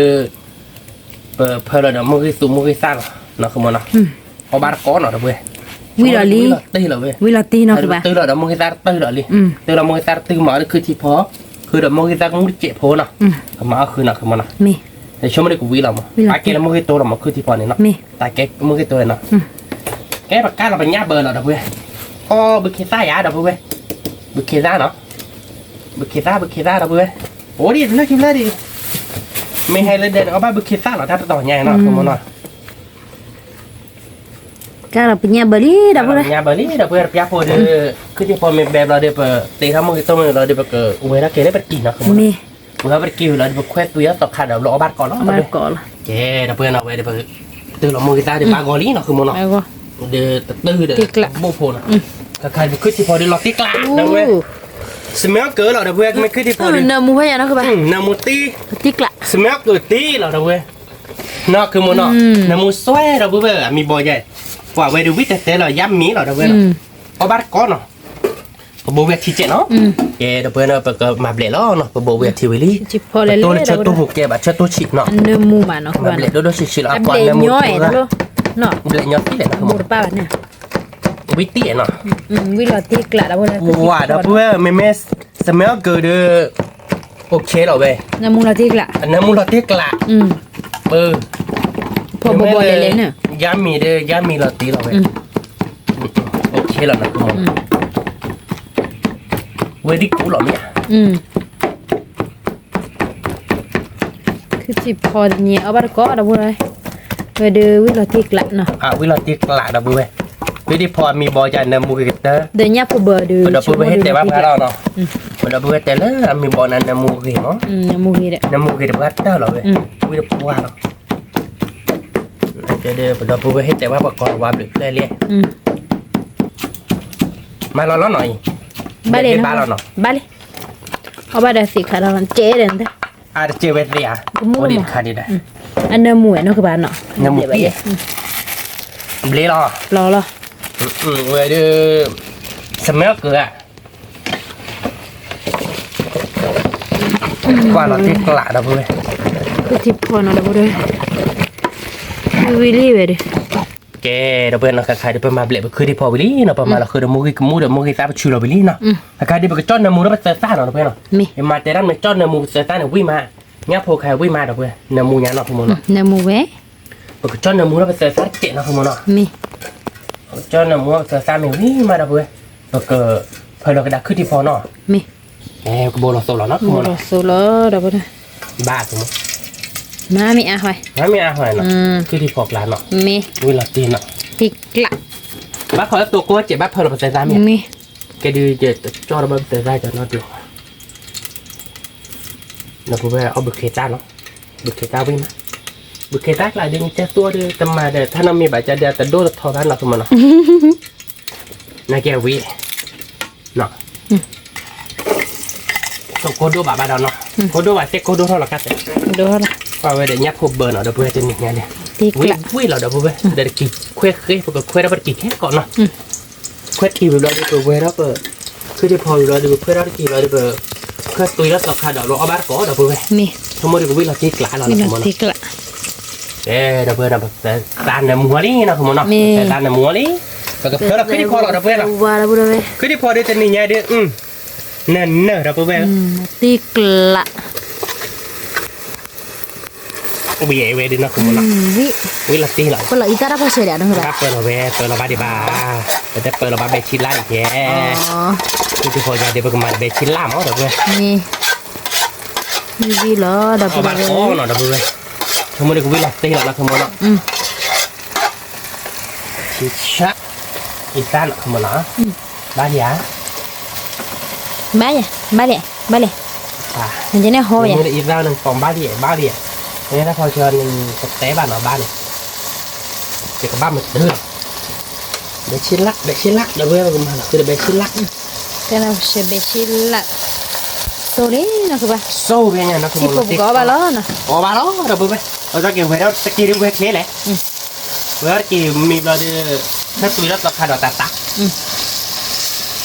ပဖၢလီၤဒီး မိၢ်ဂ့ၤသူ မိၢ်ဂ့ၤသၣ်လီၤ နီၤ ခုမ့ၢ်နီၤ, အီၣ်ဘၣ်တကိးနီၤ ဒီပုၢ်ဝဲၢ်, ဝံၤလီၤလံ, ဝံၤလီၤတံၢ်နီၤ ခုဘၣ်, တုၤလီၤဒီး မိၢ်ဂ့ၤသၣ်တတုၤလီၤလံ, တုၤလီၤ မိၢ်ဂ့ၤသၣ်တတုၤ မၤအီၤဒီးခုၣ်ထံဖီ, ခုဒီး မိၢ်ဂ့ၤသၣ်ကမူၣ်တစဲးဖိနီၤ, ကမၤအီၣ်ဃုနီၤ ခုမ့ၢ်နီၤ, ဆိကမိၣ်ဒီးကဝံၤလီၤမး, အကဲလၢမိၢ်ဂ့ၤတိလီၤမး ခုၣ်ထံဖီန့ၣ်နီၤ, တၢ်ကဲမိၢ်ဂ့ၤတိန့ၣ်နီၤ, ကဲပကါလီၤပညၣ်ဘၢလီၤ ဒီပုၢ်ဝဲၢ်, အီၣ်ဘုခ့သၣ်ယါ ဒီပုၢ်ဝဲၢ်, ဘုခ့သၣ်နီၤ, ဘုခ့သၣ် ဘုခ့သၣ် ဒီပုၢ်ဝဲၢ်, အိၣ်ဒံးတဖျၢၣ်ခံဖျၢၣ်ဒံး, မ့ၢ်ဟဲလၢဒဲးန့ၣ် အီၣ်ဘၣ်ဘုခ့သၣ်လီၤ တၢ်တတီၤညါနီၤ ခုမ့ၢ်နီၤ ကါလီၤပညၣ်ဘၢလံ ဒီပုၢ်ဝဲၢ်, ပညၣ်ဘၢလံ ဒီပုၢ်ဝဲၢ်, ပညၣ်ဖိဒီး ခုၣ်ထံဖီမ့ၢ်ဘဲဘျီဒီး ပတ့ထီၣ်မိၢ်ဂ့ၤတိမ့ၢ်ဘျီဒီး ပကဝဲၤထီၣ်က့ၤလၢပတံၤနီၤ ခုမ့ၢ်နီၤ, ဝဲၤထီၣ်ပတံၤဝံၤလီၤဒီး ပခွဲးသွံၣ်အီၤသီခါဒီး ဘျီအီၣ်ဘၣ်တကိးလီၤ ကဲ ဒီပုၢ်ဝဲၢ်နီၤ ဝဲဒီး ပတုၤလီၤမိၢ်ဂ့ၤသၣ်ဒီး ဘၣ်ဂီၤလံနီၤ ခုမ့ၢ်နီၤ, ဒီးတတုၤဒီး ဘိၣ်ဖိနီၤ, ခါခါဒီး ပခုၣ်ထံဖီဒီး လီၤတံၢ်ကျး ဒီပုၢ်ဝဲၢ်, smell good လီၤ ဒီပုၢ်ဝဲၢ်, မ့ၢ်ခုၣ်ထံဖီဒီး နၢမူဝဲယါနီၤ ခုဘၣ်, နၢမူတံၢ်, smell good တံၢ်လီၤ ဒီပုၢ်ဝဲၢ် နီၤ ခုမ့ၢ်နီၤ, နၢမူစွဲ ဒီပုၢ်ဝဲၢ်, အမံၤဘီယဲၢ်, ကွၢ်ဝဲဒီး ဝံၤတဲတဲလီၤ ယါမံၤလီၤ ဒီပုၢ်ဝဲၢ်နီၤ, အီၣ်ဘၣ်တကိးနီၤ, ပဘိးဝဲအထံကဲးနီၤ, ကဲ ဒီပုၢ်ဝဲၢ်နီၤ ပကမၤဘျဲးလီၤနီၤ, ပဘိးဝဲအထံဝံၤလံ, ပတိၢ်လၢဆၢတိၢ်ပူၤကဲဘၣ် ဆၢတိၢ်ဆံးနီၤ, မၤဘျဲးဒိၣ်ဒိၣ်ဆံးဆံးလီၤ အကွၢ်နၢမူ, ဘျဲးညီသံလဲၣ်နီၤ, ဝံၤတံၢ်နီၤ, ဝါ ဒီပုၢ်ဝဲၢ် မ့မ့ၢ် smell good ဒီး okay လီၤဝဲ, နၢမူလီၤတံၢ်ကျး, နၢမူလီၤတံၢ်ကျး, ပ ဖီဘီဘီလဲၤလဲၤန့ၣ်, ယါမံၤဒီး ယါမံၤလီၤတံၢ်လီၤဝဲ, okay လီၤနီၤ, ဝဲဒ်ကူလီၤမ့ၢ်ဧါ, ခုၣ်ထံဖီတနံၤ အီၣ်ဘၣ်တကိး ဒီပုၢ်ဝဲၢ်, ဝဲဒီးဝံၤလီၤတံၢ်ကျးနီၤ, ဝံၤလီၤတံၢ်ကျး ဒီပုၢ်ဝဲၢ်, ဝဲဒ်ဖီအမံၤဘီယါ နၢမူဂ့ၤကတၢၢ်, ဒီးညၣ်ဖိဘၢဒီး ပဒီပုၢ်ဝဲၢ်ဟ့ၣ်တဲဘၣ်ပှၤလီၤနီၤ, ပဒီပုၢ်ဝဲၢ်တဲလၢအမံၤဘီနၤ နၢမူဂ့ၤမး, နၢမူဂ့ၤတပှၢ်တၢၢ်လီၤဝဲ, ဝံၤတပှၢ်လီၤ ပဒီပုၢ်ဝဲၢ်ဟ့ၣ်တဲဘၣ်ပှၤကီၢ်ဝါဘျုးဖျဲၣ်လံ, မၤလီၤလီၤနီၤအံၤ, ဘၣ်လံ, ဘၣ်လံ, အီၣ်ဘၣ်ဒီးသ့ၣ်ခါလီၤ ကဲဒီး, အတကဲဝဲသ့ၣ်ဧါ, အိၣ်ဒံးတခါဒံးဒီး, အနၢမူဝဲနီၤကဘၣ်နီၤ, နၢမူပံၢ်, ဘျ့လီၤ, လီၤလီၤ, ဝဲဒၣ်, စမဲကၢၤဧါ ကွၢ်လီၤတံၢ်ကျးဒီပုၢ်ဝဲၢ်, ခုၣ်ထံဖီနီၤဒီပုၢ်ဝဲၢ်, ဝံၤလံဝဲဒီး, ကဲ ဒီပုၢ်ဝဲၢ်နီၤ ခါခါဒီး ပမၤဘျဲးပခုၣ်ထံဖီဝံၤလံနီၤ ပမၤလီၤဃုာ်ဒီးမိၢ်ဂံၢ်ကမူၣ်ဒီးမိၢ်ဂံၢ်သၣ်ပဆူလီၤဝံၤလံနီၤ, ခါခါဒီး ပကကၠီၣ်နၢမူဒီးပသၢသၣ်နီၤ ဒီပုၢ်ဝဲၢ်နီၤ, မ့ၢ်မၤတဲဒၣ်မ့ၢ်ကၠီၣ်နၢမူပသၢသၣ်န့ၣ် ဝံၣ်မး, ညၣ်ဖိခါဝံၣ်မးဒီပုၢ်ဝဲၢ်, နၢမူညါနီၤ ဖုမိၢ်နီၤ, နၢမူဝဲ ပကကၠီၣ်နၢမူဒီးပသၢသၣ်တကဲးနီၤ ဖုမိၢ်နီၤ, မ့ၢ် ပကကၠီၣ်နၢမူဒီးပသၢသၣ်မ့ၢ်ဝံၣ်မးဒီပုၢ်ဝဲၢ်, ပက ဖၢလီၤကဒါခုၣ်ထံဖီနီၤ, မ့ၢ် ကဘိလီၤသိးလီၤနီၤ ကဘိလီၤသိးလီၤဒီပုၢ်ဝဲၢ်, ဘၣ် ဖုမိၢ်, မၤမ့ၢ်အါဟဲ, မၤမ့ၢ်အါဟဲနီၤ, ခုၣ်ထံဖီကျါနီၤ, မ့ၢ် ဝံၤလီၤတံၢ်နီၤ, တံၢ်ကျး, ဘၣ်ခီလၢတိကိးကဲး ဘၣ်ဖၢလီၤပသၢသၣ်မ့ၢ်, မ့ၢ် ကဲဒုး ကၠီၣ်ဒီးဘၣ်ပသၢသၣ်ကၠီၣ်နီၤဒုး ဒီပုၢ်ဝဲၢ်အီၣ်ဘုခ့သၣ်နီၤ, ဘုခ့သၣ်ဝံၣ်မး, ဘုခ့သၣ်ကျါဒုး နကၠီၣ်သူဒီး တမၤဒီး ထါနီတမံၤဘၣ် ကၠီဒုး တဒိၣ်တထီဘၣ်နီၤ ဖုမိၢ်နီၤ, နာ်က့ဝံၣ်, နီၤ, ကိၢ်ဒိၣ်ဘၣ်ဘၣ်ဒီးနီၤ, ကိၢ်ဒိၣ်ဘၣ်သ့ၣ်ကိၢ်ဒိၣ်ထီၣ်လီၤကါသ့ၣ်, ပှၤဝဲဒီးညၣ်ဖိဘၢနီၤ ဒီပုၢ်ဝဲၢ်တနံၤညါန့ၣ်, ဝံၣ်လီၤဒီပုၢ်ဝဲၢ်, ဒီးတကံၤခွဲဃ့ ပကခွဲဒီးပတကံၤခဲကိးနီၤ, ခွဲတကံၤဝံၤဘျီဒီးပဝဲဒီးပ, ခုၣ်ထံဖီဝံၤဘျီဒီးပခွဲထီၣ်တကံၤဘျီဒီးပ, ခွဲးသွံထီၣ်သီခါဒီးလီၤအီၣ်ဘၣ်တကိးဒီပုၢ်ဝဲၢ်, ဆိကမိၣ်ဒီးကဝံၣ်လီၤတ့ကျးလီၤနီၤ, ဒီပုၢ်ဝဲၢ်, သးနၢမူလံနီၤ ခမနီၤ, သးနၢမူလံ, ပကဖျါလီၤခုၣ်ထံဖီလီၤဒီပုၢ်ဝဲၢ်နီၤ, ခုၣ်ထံဖီဒီးတနံၤညါဒီး, နၢနၢဒီပုၢ်ဝဲၢ်, တ့ကျး ဝံၤဝဲဒ်နီၤ ခမနီၤ, ဝံၤလီၤတ့လီၤ, ပၢလီၤအံသၣ်တၢ်ဖီဆဲးဒီး, ပၢလီၤဝဲ ပၢလီၤဘၣ်ဒံးဘၣ်, ပတပၢလီၤဘၣ်ဘဲဆံလၢ်ဒံးကဲ, ခုၣ်ထံဖီယၤဒီးပကမၤတဘဲဆံလၢ်မးဒီပုၢ်ဝဲၢ်, ဝံၤလီၤဒီပုၢ်ဝဲၢ်, ဆိကမိၣ်ဒီးကဝံၣ်လီၤတ့လီၤနီၤ ခမနီၤ, ဆံဆၣ်, အံသၣ်နီၤ ခမနီၤ, ဘၣ်ဒံးဧါ ဘၣ်ယၤ, ဘၣ်လဲၣ်, ဘၣ်လဲၣ်, န့ၣ်ဟီယၤ, အံသၣ်န့ၣ်ကီးဘၣ်ဒံး, ဘၣ်ဒံး, န့ၣ်တၢ်ဖီဆဲးန့ၣ် ကတဲဘၣ်နီၤ ဘၣ်န့ၣ်, ယကဘၣ်မတၤလီၤ, ဘဲဆံလၢ်, ဘဲဆံလၢ် ဒီပုၢ်ဝဲၢ် ပကမၤလီၤဃုာ်ဒီးဘဲဆံလၢ်, ဘဲဆံလၢ်, စိၣ်လံနီၤ ခဘၣ်, စိၣ်ဖဲညါနီၤ ခမနီၤ, အီၣ်ဘၣ်လီၤ, အီၣ်ဘၣ်လီၤ ဒီပုၢ်ဝဲၢ်, အီၣ်တၢ်က့ၤဝဲဒီးတက့ၤဒီးဝဲချ့လဲၣ် ဝဲအီၣ်တက့ၤမံဘျီဒီး, ဟဲသွံထီၣ်သီခါဒီးတၢ်တၢ်,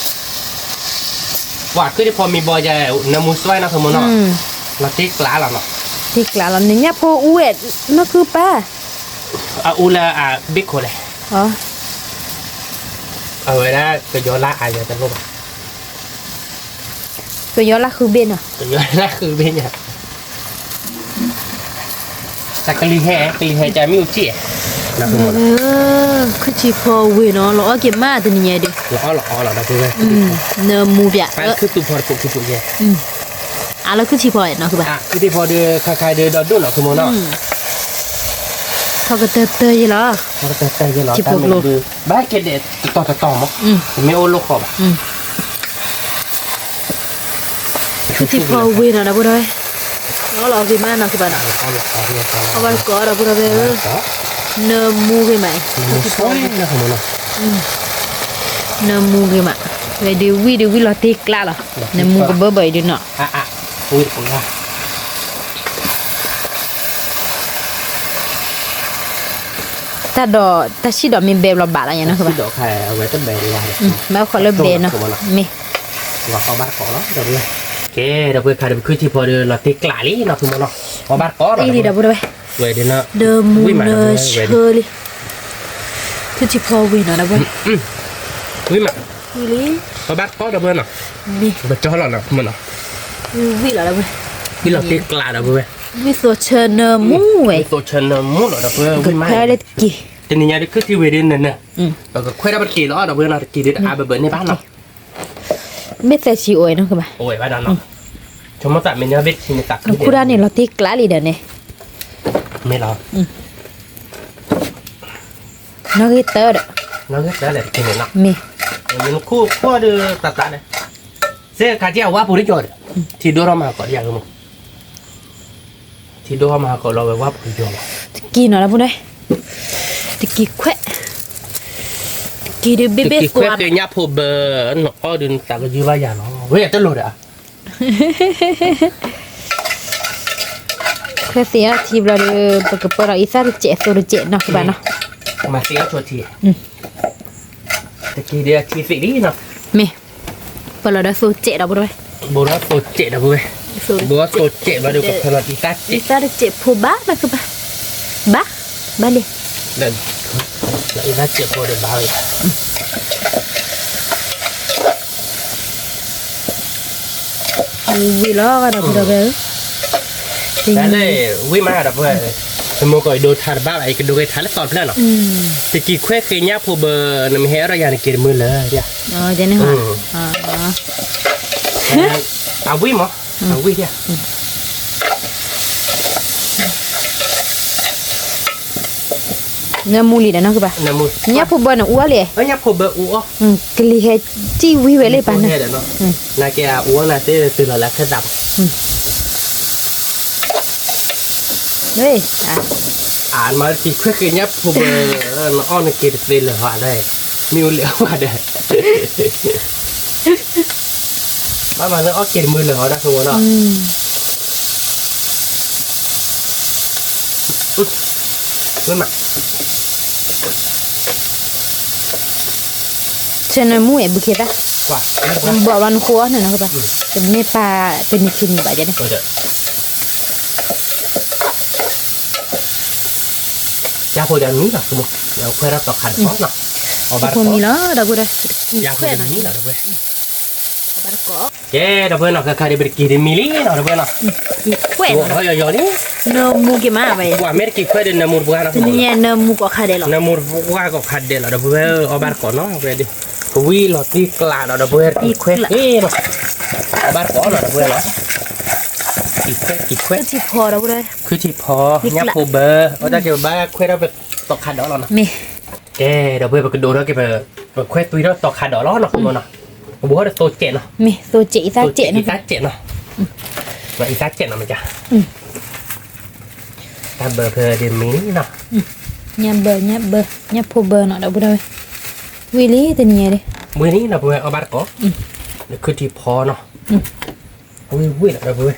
ပှၤခုၣ်ထံဖီမံဘီယၤ, နၢမူစွဲနီၤ ခမနီၤ, လီၤတ့ကျးလီၤနီၤ, တ့ကျးလီၤ နညၣ်ဖိအူဝဲ, နီၢ်ခုပၢ်, အအူလၢအဘ့ၣ်ခိၣ်လဲၣ်, အဝဲဒၣ်ကယီၤလၢအယၤတလိၣ်ဘၣ် ကယီၤလၢဃုဘ့ၣ်နီၤ, ကယီၤလၢဃုဘ့ၣ်ညါ, တၢ်ကလံၤဟဲ, ကလံၤဟဲကမ့ၢ်အိၣ်စ့ၣ်, ခုၣ်ထံဖီဝ့ၢ်နီၤ လီၤအီၣ်က့ၤမးတနံၤညါဒီး, လီၤအီၣ်လီၤအီလီၤ ဒီပုၢ်ဝဲၢ်, နၢမူပၠး, ခုၣ်ထံဖီတဖိးခံဖိးယဲ, အလၢခုၣ်ထံဖီနီၤ ခုၣ်ထံဖီဒီးခါခါဒီးဒီဒိၣ်နီၤ ခမနီၤ, ထီၣ်ကတၢၢ်တၢၢ်ယဲလီၤ, ထီၣ်ကတၢၢ်တၢၢ်ယဲလီၤ, ဘၣ်ကဲဒဲးတတီၤတတီၤမး, တမ့ၢ်အိၣ်လၢဃီဘၣ် ခုၣ်ထံဖီဝ့ၢ်နီၤ ဒီပုၢ်ဝဲၢ်, လီၤလီၤက့ၤမးနီၤ ခဘၣ်နီၤ, အီၣ်ဘၣ်တကိးဒီပုၢ်ဝဲၢ်, နၢမူဂ့ၤမး, နၢမူဂ့ၤမး, ဝဲဒုးဝံၣ်ဒုးဝံၣ်လီၤတ့ကျးလီၤ, နၢမူကဘၢဘၢအံၤဒုးနီၤ တၢ်ဒီးတၢ်ဆံၣ်ဒီးမ့ၢ်ဘဲဘျီဘၣ်လီၤညါနီၤ, မ့ၢ်ဃီလၢဘဲနီၤ, မ့ၢ်, ကဲ ဒီပုၢ်ဝဲၢ်ခါဒီး ပခုၣ်ထံဖီဒီးလီၤတ့ကျးလံနီၤ ဖုမနီၤ, အီၣ်ဘၣ်တကိးလီၤ ဒီပုၢ်ဝဲၢ်, ဒီးမူနၢဆၢလံ, ခုၣ်ထံဖီဝ့ၢ်နီၤ ဒီပုၢ်ဝဲၢ်, ဝံၣ်မး, အီၣ်ဘၣ်တကိးဒီပုၢ်ဝဲၢ်နီၤ, ပကၠီလီၤနီၤ ဖုမနီၤ, ဝံၣ်လီၤတ့ကျးဒီပုၢ်ဝဲၢ်, ဝံၣ်သိးဆၢနၢမူဝဲ, ဝံၣ်သိးဆၢနၢမူလီၤ ဒီပုၢ်ဝဲၢ်, ဝံၣ်မး, တနံၤညါဒီးခုၣ်ထံဝ့ၢ်ဒီးနၢၤနၢၤ, ပကခွဲးဒီးပတက့ၤလီၤ ဒီပုၢ်ဝဲၢ်နီၤ, တက့ၤဒီးတအါဘၢဘၢန့ၢ်ဘၣ်နီၤ, ဘ့ၣ်သၢဆံအိၣ်နီၤ ကဘၣ်, အိၣ်ဝဲဘၣ်ဒီးနီၤ, ဆိကမိၣ်သးမ့ၢ်ညီဘ့ၣ်ဆံန့ၣ်သးခု, နခူၣ်ဒၣ်န့ၣ်လီၤတ့ကျးလံဒီးန့ၣ်, မ့ၢ်လီၤ, နီၣ်ဂံၢ်တၢဒီး, နီၣ်ဂံၢ်တၢဒီးတက့ၤန့ၣ်နီၤ, မ့ၢ်, နခူၣ်ခူၣ်ဒီးသးသးဒီး, စ့ခါထံအဝါပူၤတကီၢ်ဒီး, ထံဒိၣ်ထီၣ်မၤဟးကီးဒ်ယၤဂ့ၤမး ထံဒိၣ်ထီၣ်မၤဟးကီးလီၤဝဲဝါပူၤတကီၢ်လီၤ, တက့ၤနီၤ ဒီပုၢ်ဝဲၢ်, တက့ၤခွဲး, တက့ၤဒုးဘ့ၣ်ဘ့ၣ်သွါနီၤ, တက့ၤခွဲးသ့ၣ်ညၣ်ဖိဘၢ, နအီၣ်ဒုးနသးကယုၢ်ဘၣ်ယၤလီၤ, ဝဲယတလိၣ်ဒီး ခွဲးသ့ၣ်အီထံဘျီဒီး ပကပၢလီၤအံသၣ်တစဲးသိးတစဲးနီၤ ကဘၣ်နီၤ, မၤသ့အီဆိထံ, တက့ၤဒီးအထံသ့ၣ်လံနီၤ, မ့ၢ်, ပၢလီၤဒီးသိးစဲးဒီပုၢ်ဝဲၢ်, ဘိးဒီးသိးစဲးဒီပုၢ်ဝဲၢ်, ဘိးဒီးသိးစဲးဘျီဒီးပဖၢလီၤအံသၣ်စဲး, အံသၣ်တစဲးဖိဘၣ်နီၤ ကဘၣ်, ဘၣ်, ဘၣ်လံ, အံသၣ်စဲးဖိဒီးဘၣ်ဝဲ ဝံၣ်လီၤဒီပုၢ်ဝဲၢ်ဧၢ, တၢ်လၢ, ဝံၣ်မးဒီပုၢ်ဝဲၢ်, နမိၢ်ကီးယဒိထါတဘၣ်ဘၣ် ယကဒိက့ၤထါလၢသီတဖျၢၣ်နီၤ, တက့ၤခွဲးဃ့ညၣ်ဖိဘၢ, နမ့ၢ်ဟဲအီၣ်ဒီးယၤနက့ၤတမုာ်လၢၤ, အဝံၣ်မး, အဝံၣ်ဒၣ် နၢမူလံဒီးနီၤကဘၣ်, ညၣ်ဖိဘၢနအူအီၣ်လံ, ကလံၤဟဲစံၣ်ဝံၤဝဲလံပၢ်နၤ, နကဲအူအီၣ်နၤသ့တုၤလီၤလၢခဲသးဘၣ်, အမၤတံၤခွဲးဃ့ညၣ်ဖိဘၢ, နအီၣ်နက့ၤတသ့လၢၤဘၣ်ဒီး, မ့ၢ်အိၣ်လၢအဝဲဒီး ဘၣ်မၤလၢအီၣ်ကဲတမုာ်လၢာ်ဟီဒၣ်ဃိမနီၤ, ဝဲမး, ဆဲနမူအဲၣ်ဘုခ့သၣ်, ဘီဘီနဃိအီၤန့ၣ်နီၤ, တမ့ၢ်ပာ်ပနံၤခံနံၤဘၣ်ယဲန့ၣ်, ယဖိဒီးမံလီၤ, ခွဲးထီၣ်သီခါဒီးနီၤ, အဘၣ်တကိး, ယဖိမံလီၤဒီပုၢ်ဝဲၢ်, ကဲဒီပုၢ်ဝဲၢ်နီၤ, ခဲခါဒ်ပတက့ၤဒ်မံလံနီၤဒီပုၢ်ဝဲၢ်နီၤ, ယီၤယီၤလံ, နမူက့ၤမးဝဲ, ပှၤမ့ၢ်တက့ၤခွဲးဒီးနမူတပှၢ်နီၤ, နမူကီၢ်ခါဒဲးလီၤ, နမူတပှၢ်ကီၢ်ခါဒဲးလီၤဒီပုၢ်ဝဲၢ်, အဘၣ်တကိးနီၤ, ဝဲဒ်, ကဝံလီၤတံၢ်ကျးဒီးဒီပုၢ်ဝဲၢ်တက့ၤခွဲးဃ့နီၤ, အဘၣ်တကိးနီၤဒီပုၢ်ဝဲၢ်နီၤ, က့ၤခွဲး, က့ၤခွဲး, ခုထံဖီ, ညၣ်ဖိဘၢ, အတၢ်က့ၤဘၣ်ခွဲးထီၣ်ပသီခါဒီးလီၤနီၤ, ကဲဒီပုၢ်ဝဲၢ် ပကဒိးထီၣ်က့ၤပ, ပခွဲးသွံထီၣ်သီခါဒီးလီၤနီၤ, မနီၤ, ပဘိးထီၣ်ဒီးသိကဲးနီၤ, သိကဲးအံသၣ်ကဲးနီၤ, အံသၣ်ကဲးနီၤမက, တၢ်ဘၢဖဲဒ်မံလံနီၤ, ညၣ်ဘၢ, ညၣ်ဘၢ, ညၣ်ဖိဘၢနီၤဒီပုၢ်ဝဲၢ်, ဝံၤလံတနံၤညါဒ်, ဝံၤလံဒီပုၢ်ဝဲၢ် အဘၣ်တကိး, ခုထံဖီနီၤ, ဝံၤဝံၤလီၤဒီပုၢ်ဝဲၢ်,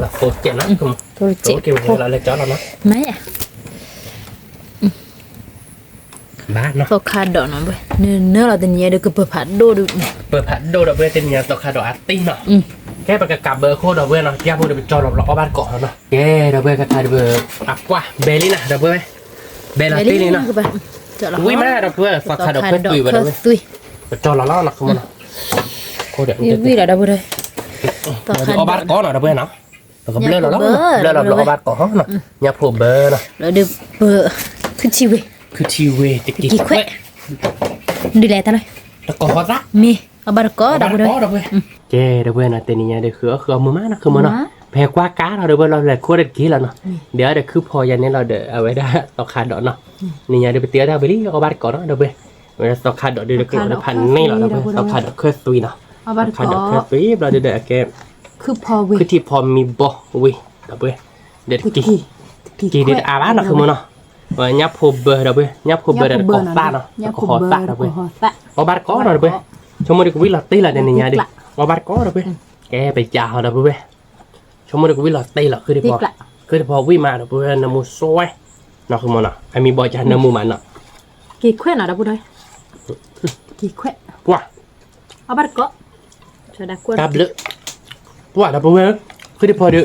သိကဲးနီၤ, သိကဲးလီၤလၢကၠီလီၤနီၤ, မ့ၢ် ဘၣ်နီၤ, သီခါဒီးနီၤ, နနၢလီၤတနံၤညါဒီးကပၢၤဖးဒိၣ်ဒီး, ပၢၤဖးဒိၣ်ဒီပုၢ်ဝဲၢ် တနံၤညါသီခါဒီးအတံၢ်နီၤ, ကဲပကကးဘၢအခိၣ်ဒီပုၢ်ဝဲၢ်နီၤ, ပျၢ်ဖိဒီးပကၠီလီၤဘျီအီၣ်ဘၣ်တကိးနီၤ, ကဲဒီပုၢ်ဝဲၢ် ခဲခါဒီးပ, အကွၢ်ဘဲလံနၤဒီပုၢ်ဝဲၢ်, ဘဲလီၤတံၢ်လံနီၤ, ဝံၤမးဒီပုၢ်ဝဲၢ် သီခါဒီးခွဲးသွံဝဲဒီပုၢ်ဝဲၢ်, ပကၠီလီၤလီၤနီၤ, ဝံၤလီၤဒီပုၢ်ဝဲၢ်, အီၣ်ဘၣ်တကိးနီၤဒီပုၢ်ဝဲၢ်နီၤ, ပကဘျၢလီၤလီၤ, ဘျၢလီၤဘျီအီၣ်ဘၣ်တကိးနီၤ, ညၣ်ဖိဘၢနီၤ, ခုထံဝ့ၢ်, ခုထံဝ့ၢ်တက့ၤခွဲး, ဒ်လဲၣ်တၢ်လၢ, တကိးသၣ်, မ့ၢ်အီၣ်ဘၣ်တကိးဒီပုၢ်ဝဲၢ်, ကဲဒီပုၢ်ဝဲၢ်နီၤ, တနံၤညါဒီးဃုအီၣ်ဃုအီမုာ်မးနီၤ, ဃုမနီၤ, ပဟဲကွၢ်ကါဒီးဒီပုၢ်ဝဲၢ်လီၤလဲၤခိၣ်တက့ၤလီၤနီၤ, ဒီးအီၣ်ဒီးခုဖီယၤန့ၣ်လီၤဒီး အဝဲဒၣ်သီခါဒီးနီၤ, နံၤညါဒီးပတ့အီၣ်တၢ်ဝံၤလံ အီၣ်ဘၣ်တကိးနီၤဒီပုၢ်ဝဲၢ်, ဝဲဒၣ်သီခါဒီးဒ်ဒီးကျိၤတဖၣ်န့ၣ်လီၤဒီပုၢ်ဝဲၢ်, သီခါဒီးခွဲးသွံနီၤ, သီခါဒီးခွဲးသွံဘျီဒ်ဒီးအကဲ, ခုထံဖီမံဘီဝံၤ, ဒီပုၢ်ဝဲၢ်, ဒီးတက့ၤ, က့ၤဒ်တအါဘၣ်နီၤ ဃုမနီၤ, ညၣ်ဖိဘၢဒီပုၢ်ဝဲၢ်, ညၣ်ဖိဘၢဒီးတကိးသၣ်နီၤ, တကိးသၣ်ဒီပုၢ်ဝဲၢ်, အီၣ်ဘၣ်တကိးနီၤဒီပုၢ်ဝဲၢ်, ဆိကမိၣ်ဒီးကဝံၣ်လီၤတံၢ်လီၤတနံၤညါဒီး, အီၣ်ဘၣ်တကိးဒီပုၢ်ဝဲၢ်, ကဲပယၤဟီဒီပုၢ်ဝဲၢ်, ဆိကမိၣ်ဒီးကဝံၣ်လီၤတံၢ်လီၤ ခုထံဖီ, ခုထံဖီဝံၤမးဒီပုၢ်ဝဲၢ် နမူစွဲ, နီၤ ဃုမနီၤ, အမံဘီကနမူမးနီၤ, က့ၤခွဲးနီၤဒီပုၢ်ဝဲၢ်, က့ၤခွဲး, ပှၤ, အီၣ်ဘၣ်တကိး, တၢ်ဘျုး, ပှၤဒီပုၢ်ဝဲၢ်, ခုထံဖီဒီ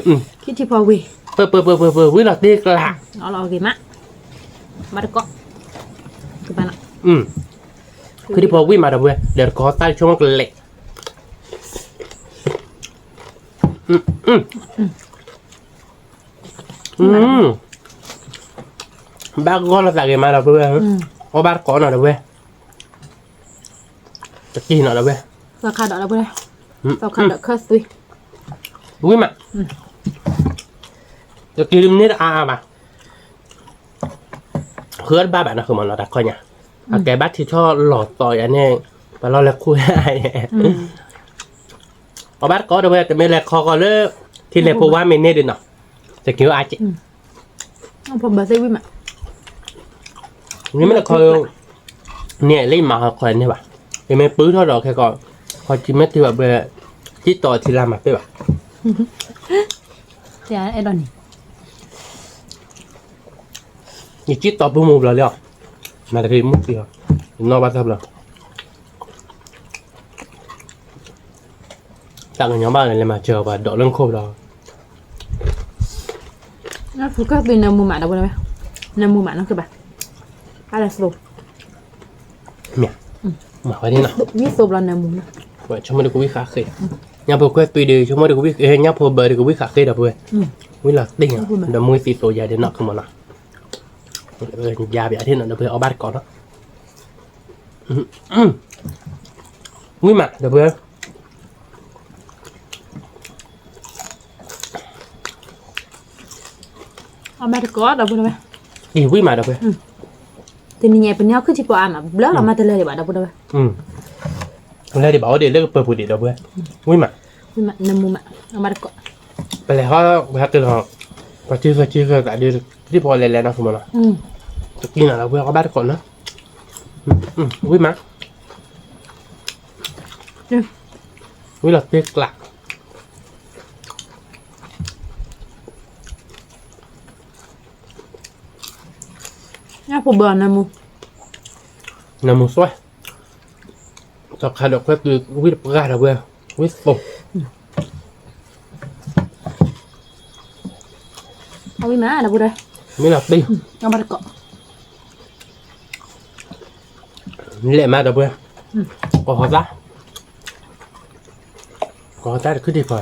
း, ပၢပၢပၢပၢပၢ ဝံၤလီၤတံၢ်ကျါ, အီၣ်လီၤဂ့ၤမး, ဘၣ်တကိး, ခုထံဖီဝံၤမးဒီပုၢ်ဝဲၢ် ဒီးတကိးသၣ်ဆိကမိၣ်ကလဲာ် ဘၣ်ဂီၢ်လီၤသးဂ့ၤမးဒီပုၢ်ဝဲၢ်, အီၣ်ဘၣ်တကိးနီၤဒီပုၢ်ဝဲၢ်, တက့ၤနီၤဒီပုၢ်ဝဲၢ်, သီခါဒီး, သီခါဒီးခွဲးသွံ, ဝံၤမး, တက့ၤဒ်မ့ၢ်တအါအါဘၣ် ဃုအီၣ်တဘၣ်ဘၣ်နီၤ ဃုမနီၤ တၢ်ခီညါ, အကဲဘၣ်ထံထီၣ်လီၤသီယၤန့ၣ်, ပှၤလီၤလဲၤခူၣ်ယၤ, အီၣ်ဘၣ်တကိးဒီပုၢ်ဝဲၢ် တမ့ၢ်လဲၤခီကီးလၢ, ထံလဲၤဖိဝါမ့ၢ်န့ၢ်ဒုးနီၤ, တက့ၤအါက့ၢ်, မ့မ့ၢ်လၢခီ, န့ၣ်လၢယမၤဟီခီန့ၣ်ဘၣ်, ယမ့ၢ်ပုၢ်ထီၣ်ဒီးခဲကီး, ခီကံမ့ၢ်တုၤဘၣ်ဘၣ်, ကံတီၤထံလၢမၤပ့ၢ်ဘၣ် ယကံတီၤပုၢ်မူဘျီလံအီၤ, မၤတဂ့ၤမူတံၢ်အီၤ, ယနီၣ်ဘၣ်တၢ်ဘျီ, တၢ်ကညီဘၣ်လဲၤမၤစၢၤပှၤဒိးလၢခိၣ်ဘျီ, နမူမးဒီပုၢ်ဝဲၢ်, နမူမးနီၤကဘၣ်, အါလၢသိ, မၤဝဲန့ၣ်နီၤ, ဝံသိဘျီနမူနီၤ, ဆိကမိၣ်ဒီးကဝံၣ်ဃးဃ့, ညၣ်ဖိခွဲးသွံဒီး ဆိကမိၣ်ဒီးကဝံၣ်, ညၣ်ဖိဘၢဒီးကဝံၣ်ဃးဃ့ဒီပုၢ်ဝဲၢ်, ဝံၤလီၤတံၢ်နီၤ, ဒီးမူသံသိယၤဒ်နီၤ ကမနီၤ, ယါပယါထံၣ်နီၤ ဒီပုၢ်ဝဲၢ်အီၣ်ဘၣ်တကိးနီၤ, ဝံၤမး ဒီပုၢ်ဝဲၢ် အီၣ်ဘၣ်တကိးဒီပုၢ်ဝဲၢ်, အံၤဝံၤမးဒီပုၢ်ဝဲၢ်, တနံၤညါပန့ၢ်အီၣ်ခုၣ်ထံဖီအါနီၤ ဘျၢလီၤမးတလၢာ်ဒံးဘၣ်ဒီပုၢ်ဝဲၢ်, လၢာ်ဒံးဘၣ်အိၣ်ဒံးလၢကပၢၤပူၤဒံးဒီပုၢ်ဝဲၢ်, ဝံၤမး, နမူမး, အီၣ်ဘၣ်တကိး, ပလဲၤဟီၣ်ဝဲဟဲက့ၤလီၤ, ပှၤစုဆၢစုဆၢသးဒ် ထံဖီလဲၤလဲၤနီၤ ကမနီၤ, တကံနီၤဒီပုၢ်ဝဲၢ် အီၣ်ဘၣ်တကိးနီၤ, ဝံၤမး, ဝံၤလီၤတံၢ်ကျး ဖိဘၣ်နၢမူ, နၢမူသွဲ, သီခါဒီးခွဲးသွံၣ်ဝံၣ်တပှၢ်ဒီးဝဲ, ဝံၣ်သိး, အဝံၣ်မးဒီပုၢ်ဒီဝဲၢ်, မ့ၢ်လီၤတံၢ်, အဘၣ်တကိး, လဲၣ်မးဒီပုၢ်ဝဲၢ်, ကိးဟီၣ်သၣ်, ကိးဟီၣ်သၣ်တခုဒံးဖီ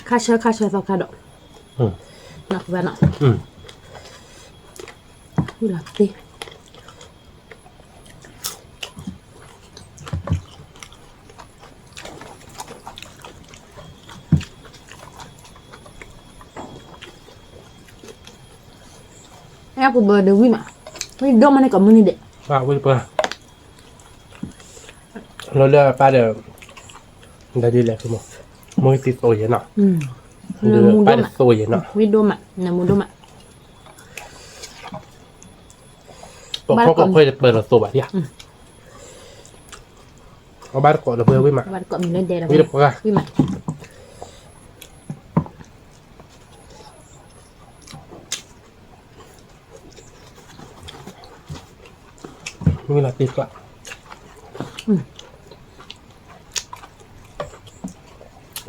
ခါဆၢခါဆၢသီခါဒီး, နီၢ်ကဘၣ်နီၤ, ဝံၣ်လီၤတံၢ်, ဖိဘၣ်ဒီးဝံၣ်မး, ဝံၣ်ဒိၣ်မးန့ၣ် ကိးမုၢ်နံၤဒဲး, ဝံၣ်တပှၢ် လီၤလၢပၢ်ဒီး, ဒီးဒ်လဲၣ်, မိၢ်သံသိးယဲနီၤ, ပၢ်တသိးယဲနီၤ, ဝံၣ်ဒိၣ်မး, နၢမူဒိၣ်မး, ပှၤဖီၣ်ကိးခွဲးတပၢၤလီၤသိးဘၣ်ဒံးဧါ, အဘၣ်တကိးဒီပုၢ်ဝဲၢ်ဝံၣ်မး, ဝံၣ်တပှၢ်, ဝံၣ်မး ဝံၣ်လီၤတံၢ်ကျါ, ဝံၣ်ကိးမီၢ်ဒီပုၢ်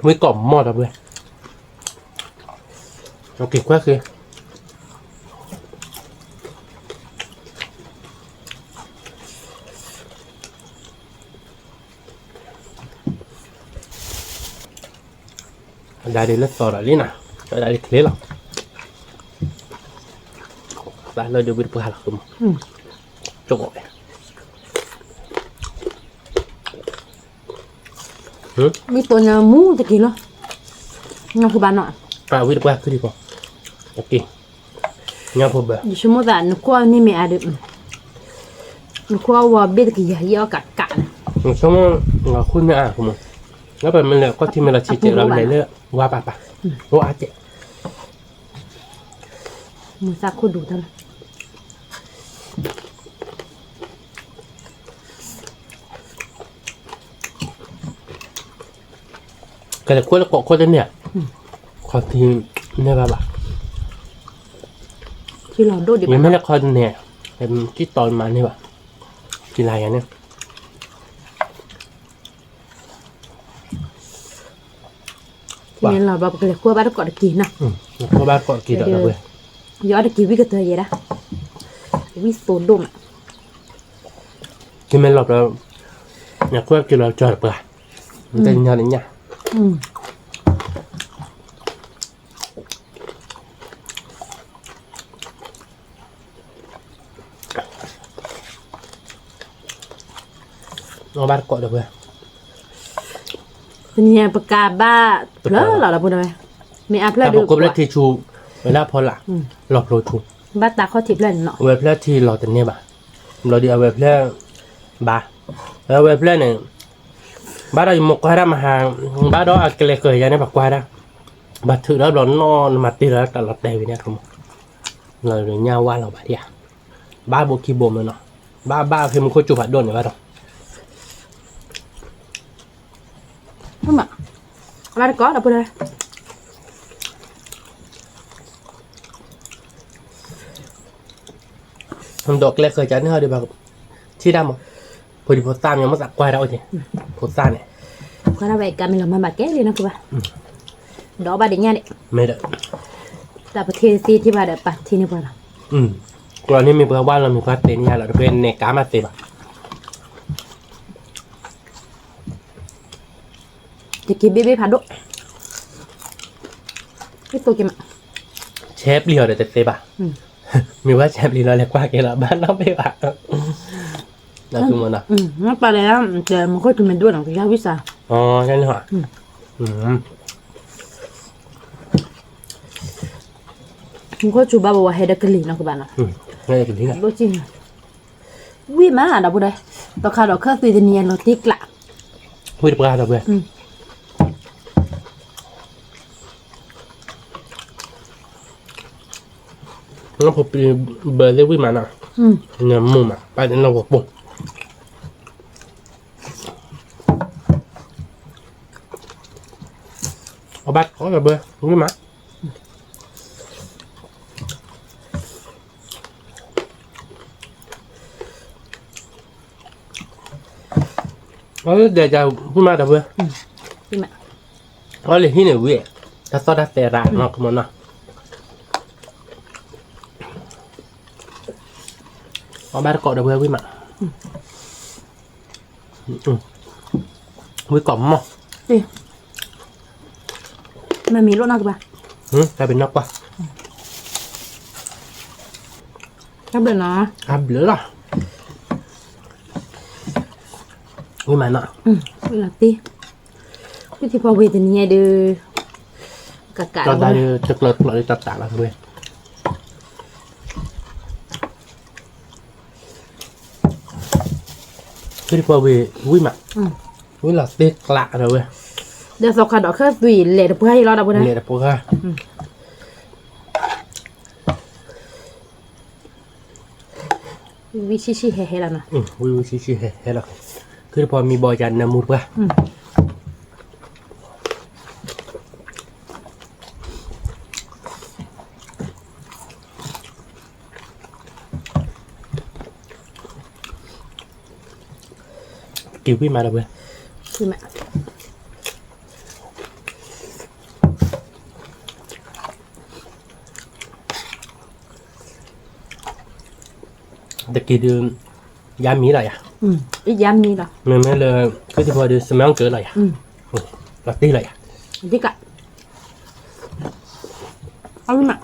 ဝဲၢ်, က့ၤခွဲးဃ့ အဒါဒ်လၢသီဒီးလံနၤ, အဒါဒ်ချ့လီၤ, သးလၢဒ်ဝံၣ်တပှၢ်လီၤ, ကၠိ, မ့ၢ်တိၢ်ညါမူတက့ၢ်လီၤ, ညါဖိဘၣ်နီၤ, ဝံၣ်တပှၢ်ခုဒံးဖီ, ညါဖိဘၣ်, ယဆိကမိၣ်သး နခိၣ်န့ၢ်မ့ၢ်အါဒီး, နခိၣ်အဝဲဘ့ၣ်တကယၤယဲၢ်အီၣ်ကးကးန့ၣ်, နဆိကမိၣ်, နခိၣ်န့ၢ်အါ, လၢပမ့ၢ်လဲၤခီၣ်ထံးမ့ၢ်လီၤဆံးစဲးလီၤ ပလဲၤလၢဝါပၤပၤ, အိၣ်အါစဲး မုၢ်သၣ်ခိၣ်ဒူတၢ်လီၤ, ကလဲၤခိၣ်လၢကိးခိၣ်တန့ၢ်ဧါ, ခီၣ်ထံးန့ၢ်ဘၣ်ဘၣ်, ယမ့ၢ်လဲၤခီၣ်တန့ၢ်, ကံၣ်တီမၤန့ၢ်ဘၣ်, ကံၣ်လါယၤန့ၣ် န့ၣ်လီၤ ဘၣ်ပကလဲၤခိၣ်ဘၣ်တကိးတက့ၢ်နီၤ, ခိၣ်ဘၣ်တကိးတက့ၢ်ဒီး, ယအီၣ်တက့ၢ်ဝံၣ်ကတၢၢ်ယဲဒၣ်, ဝံၣ်သိးဒိၣ်မး, မ့ၢ်လီၤဘျီ, ညၣ်ခိၣ်က့ၤလီၤကၠီတပှၢ်, တညါတညၣ် အီၣ်ဘၣ်တကိးဒီးဝဲ, တနံၤပကးဘၣ်ဖျၢၣ်လီၤဒီးဖိဒီးဝဲ, မ့ၢ်အဖျၢၣ်ဒီး ပကိးဖျၢၣ်ထံဆူ, ဝဲဒၣ်ဖီလာ်, လီၤဖျိဆူ, ဘၣ်တၢ်ခီၣ်ထံးဖျၢၣ်န့ၣ်နီၤ, အဝဲဖျၢၣ်ထံလီၤတန့ၢ်ဘၣ်, ဘျီဒီးအဝဲဖျၢၣ်, ဘၣ်, အဝဲဖျၢၣ်န့ၣ်, ဘၣ်ဒီးယမိၢ်ကွၢ်ဒၣ်မဟါ, ဘၣ်ဒီးအကလဲၤဃၢၤယၤန့ၣ် ပှၤကွၢ်ဒၣ်, ဘၣ်ထုးဒီးဘျီနီၢ်နမၤတ့ၢ်လီၤတၢ်လီၤတဲာ်ဝံၤန့ၣ်အထမီ, လီၤညါဝါလီၤဘၣ်ဒံးဧါ, ဘၣ်ဘိခံဘိမ့ၢ်နီၤ, ဘၣ်ဘၣ်ဖဲမူခိၣ်စူၤဖးဒိၣ်န့ၣ်ဘၣ်ဒီး မ့ၢ်, အဘၣ်တကိးဒီးဖိဒီး, ဒီးကျဲဃၢၤကန့ၣ်ဟီဒီးဘၣ်, ထံၣ်တၢ်မး, ဖိဒံဖိသၣ်မ့ၢ်မ့ၢ်သးကွၢ်ဒၣ်အိၣ်က့ၤ, ဖိသၣ်န့ၣ်, ကွၢ်ဒၣ်ဝဲကါမ့ၢ်လီၤမၢ်ဘၣ်ကဲလံနီၤကဘၣ်, ဒီးဘၣ်ဒံးညါန့ၣ်, မ့ၢ်ဒီး, တၢ်ပထံၣ်သ့ထံၣ်ဘၣ်ဒီးပာ်ထံၣ်န့ၢ်ပှၤလီၤ, ကျီန့ၣ်မ့ၢ်ပှၤဝါလီၤမ့ၢ်ပှၤတဲာ်န့ၢ်ယၤလီၤ တပှဲၤနဲၣ်ကါမးသ့ဘၣ် တက့ၤဘ့ၣ်ဘ့ၣ်ဖးဒိၣ်, ဘ့ၣ်သိက့ၤမး, ဆဲပျံၤအီၤဒီးတသ့ဘၣ်, မ့ၢ်ဝဲဆဲပျံၤလီၤလဲၤကွၢ်က့ၤလီၤ ဘၣ်နီၣ်ဘ့ၣ်ဘၣ်, နပာ်လဲၣ်, မူခိၣ်စူၤမ့ၢ်ဒိၣ်နီၤ ကယါဝံၣ်စၢ်, မူခိၣ်စူၤဘၣ်ပဝဲဟဲဒီးကလံၤနီၤကဘၣ်နီၤ, ဝံၣ်မးဒီပုၢ်ဒီး, ပခါဒီးခၢၣ်သွံၣ်တနံၤအလီၤတံၢ်ကျး, ဝံၣ်တပှၢ်ဒီပုၢ်, နဖိပျံၤဘၢသ့ၣ်ဝံၣ်မးနီၤ, နမိၢ်မး ပၢ်တနီၢ်ဂီၤပိၢ်, အီၣ်ဘၣ်တကိးဒီပုၢ်ဝဲၢ်, ဝံၣ်မး, အီၣ်လၢဒဲးက ဝံၣ်မးဒီပုၢ်ဝဲၢ်, အီၣ်လၢဟံၣ်န့ၣ်ဝံၣ်, တၢ်သီၣ်တၢ်သဲရၤနီၤ ကမီၤနီၤ, အီၣ်ဘၣ်တကိးဒီပုၢ်ဝဲၢ် ဝံၣ်မး, ဝံၣ်ကိးမီၢ်, မ့ၢ်မ့ၢ်လိၣ်နီၢ်ကဘၣ်, တၢ်ဘျုးနီၢ်ကွၢ်, တၢ်ဘျုးနီၤ, တၢ်ဘျုးလီၤ, ဝံၣ်မးနီၤ, ဝံၣ်လီၤတ့, ဝံၣ်ထံဖီဝံၣ်တနံၤညါဒီး, ကကးလီၤ, တကျၢၤကျၢၤလၢတၢ်တးလီၤဝဲ ဝံၣ်ထံဖီဝံၣ် ဝံၣ်မး, ဝံၣ်လီၤတ့ကျးဒီးဝဲ, ဒီးသီခါဒီးခဲသွံၣ်လဲၤတပှၢ်အံၤလီၤဒီပုၢ်ဝဲၢ်, လဲၤတပှၢ်, ဝံၣ်ဆံးဆံးဟဲဟဲလီၤနီၤ, ဝံၣ်ဝံၣ်ဆံးဆံးဟဲဟဲလီၤ, ဝံၣ်ထံဖီမံဘီယၤနၢမူတပှၢ် က့ၤဝံၣ်မးဒီပုၢ်ဝဲၢ်, တက့ၤဒုး, ယါမံလီၤယၤ, ယါမံလီၤ, မ့မ့ၢ်လၢ, ဝံၣ်ထံဖီဒီး စမဲကၢလီၤယၤ, လီၤတ့လီၤယၤ, ဒ်ကး, အဝံၣ်မး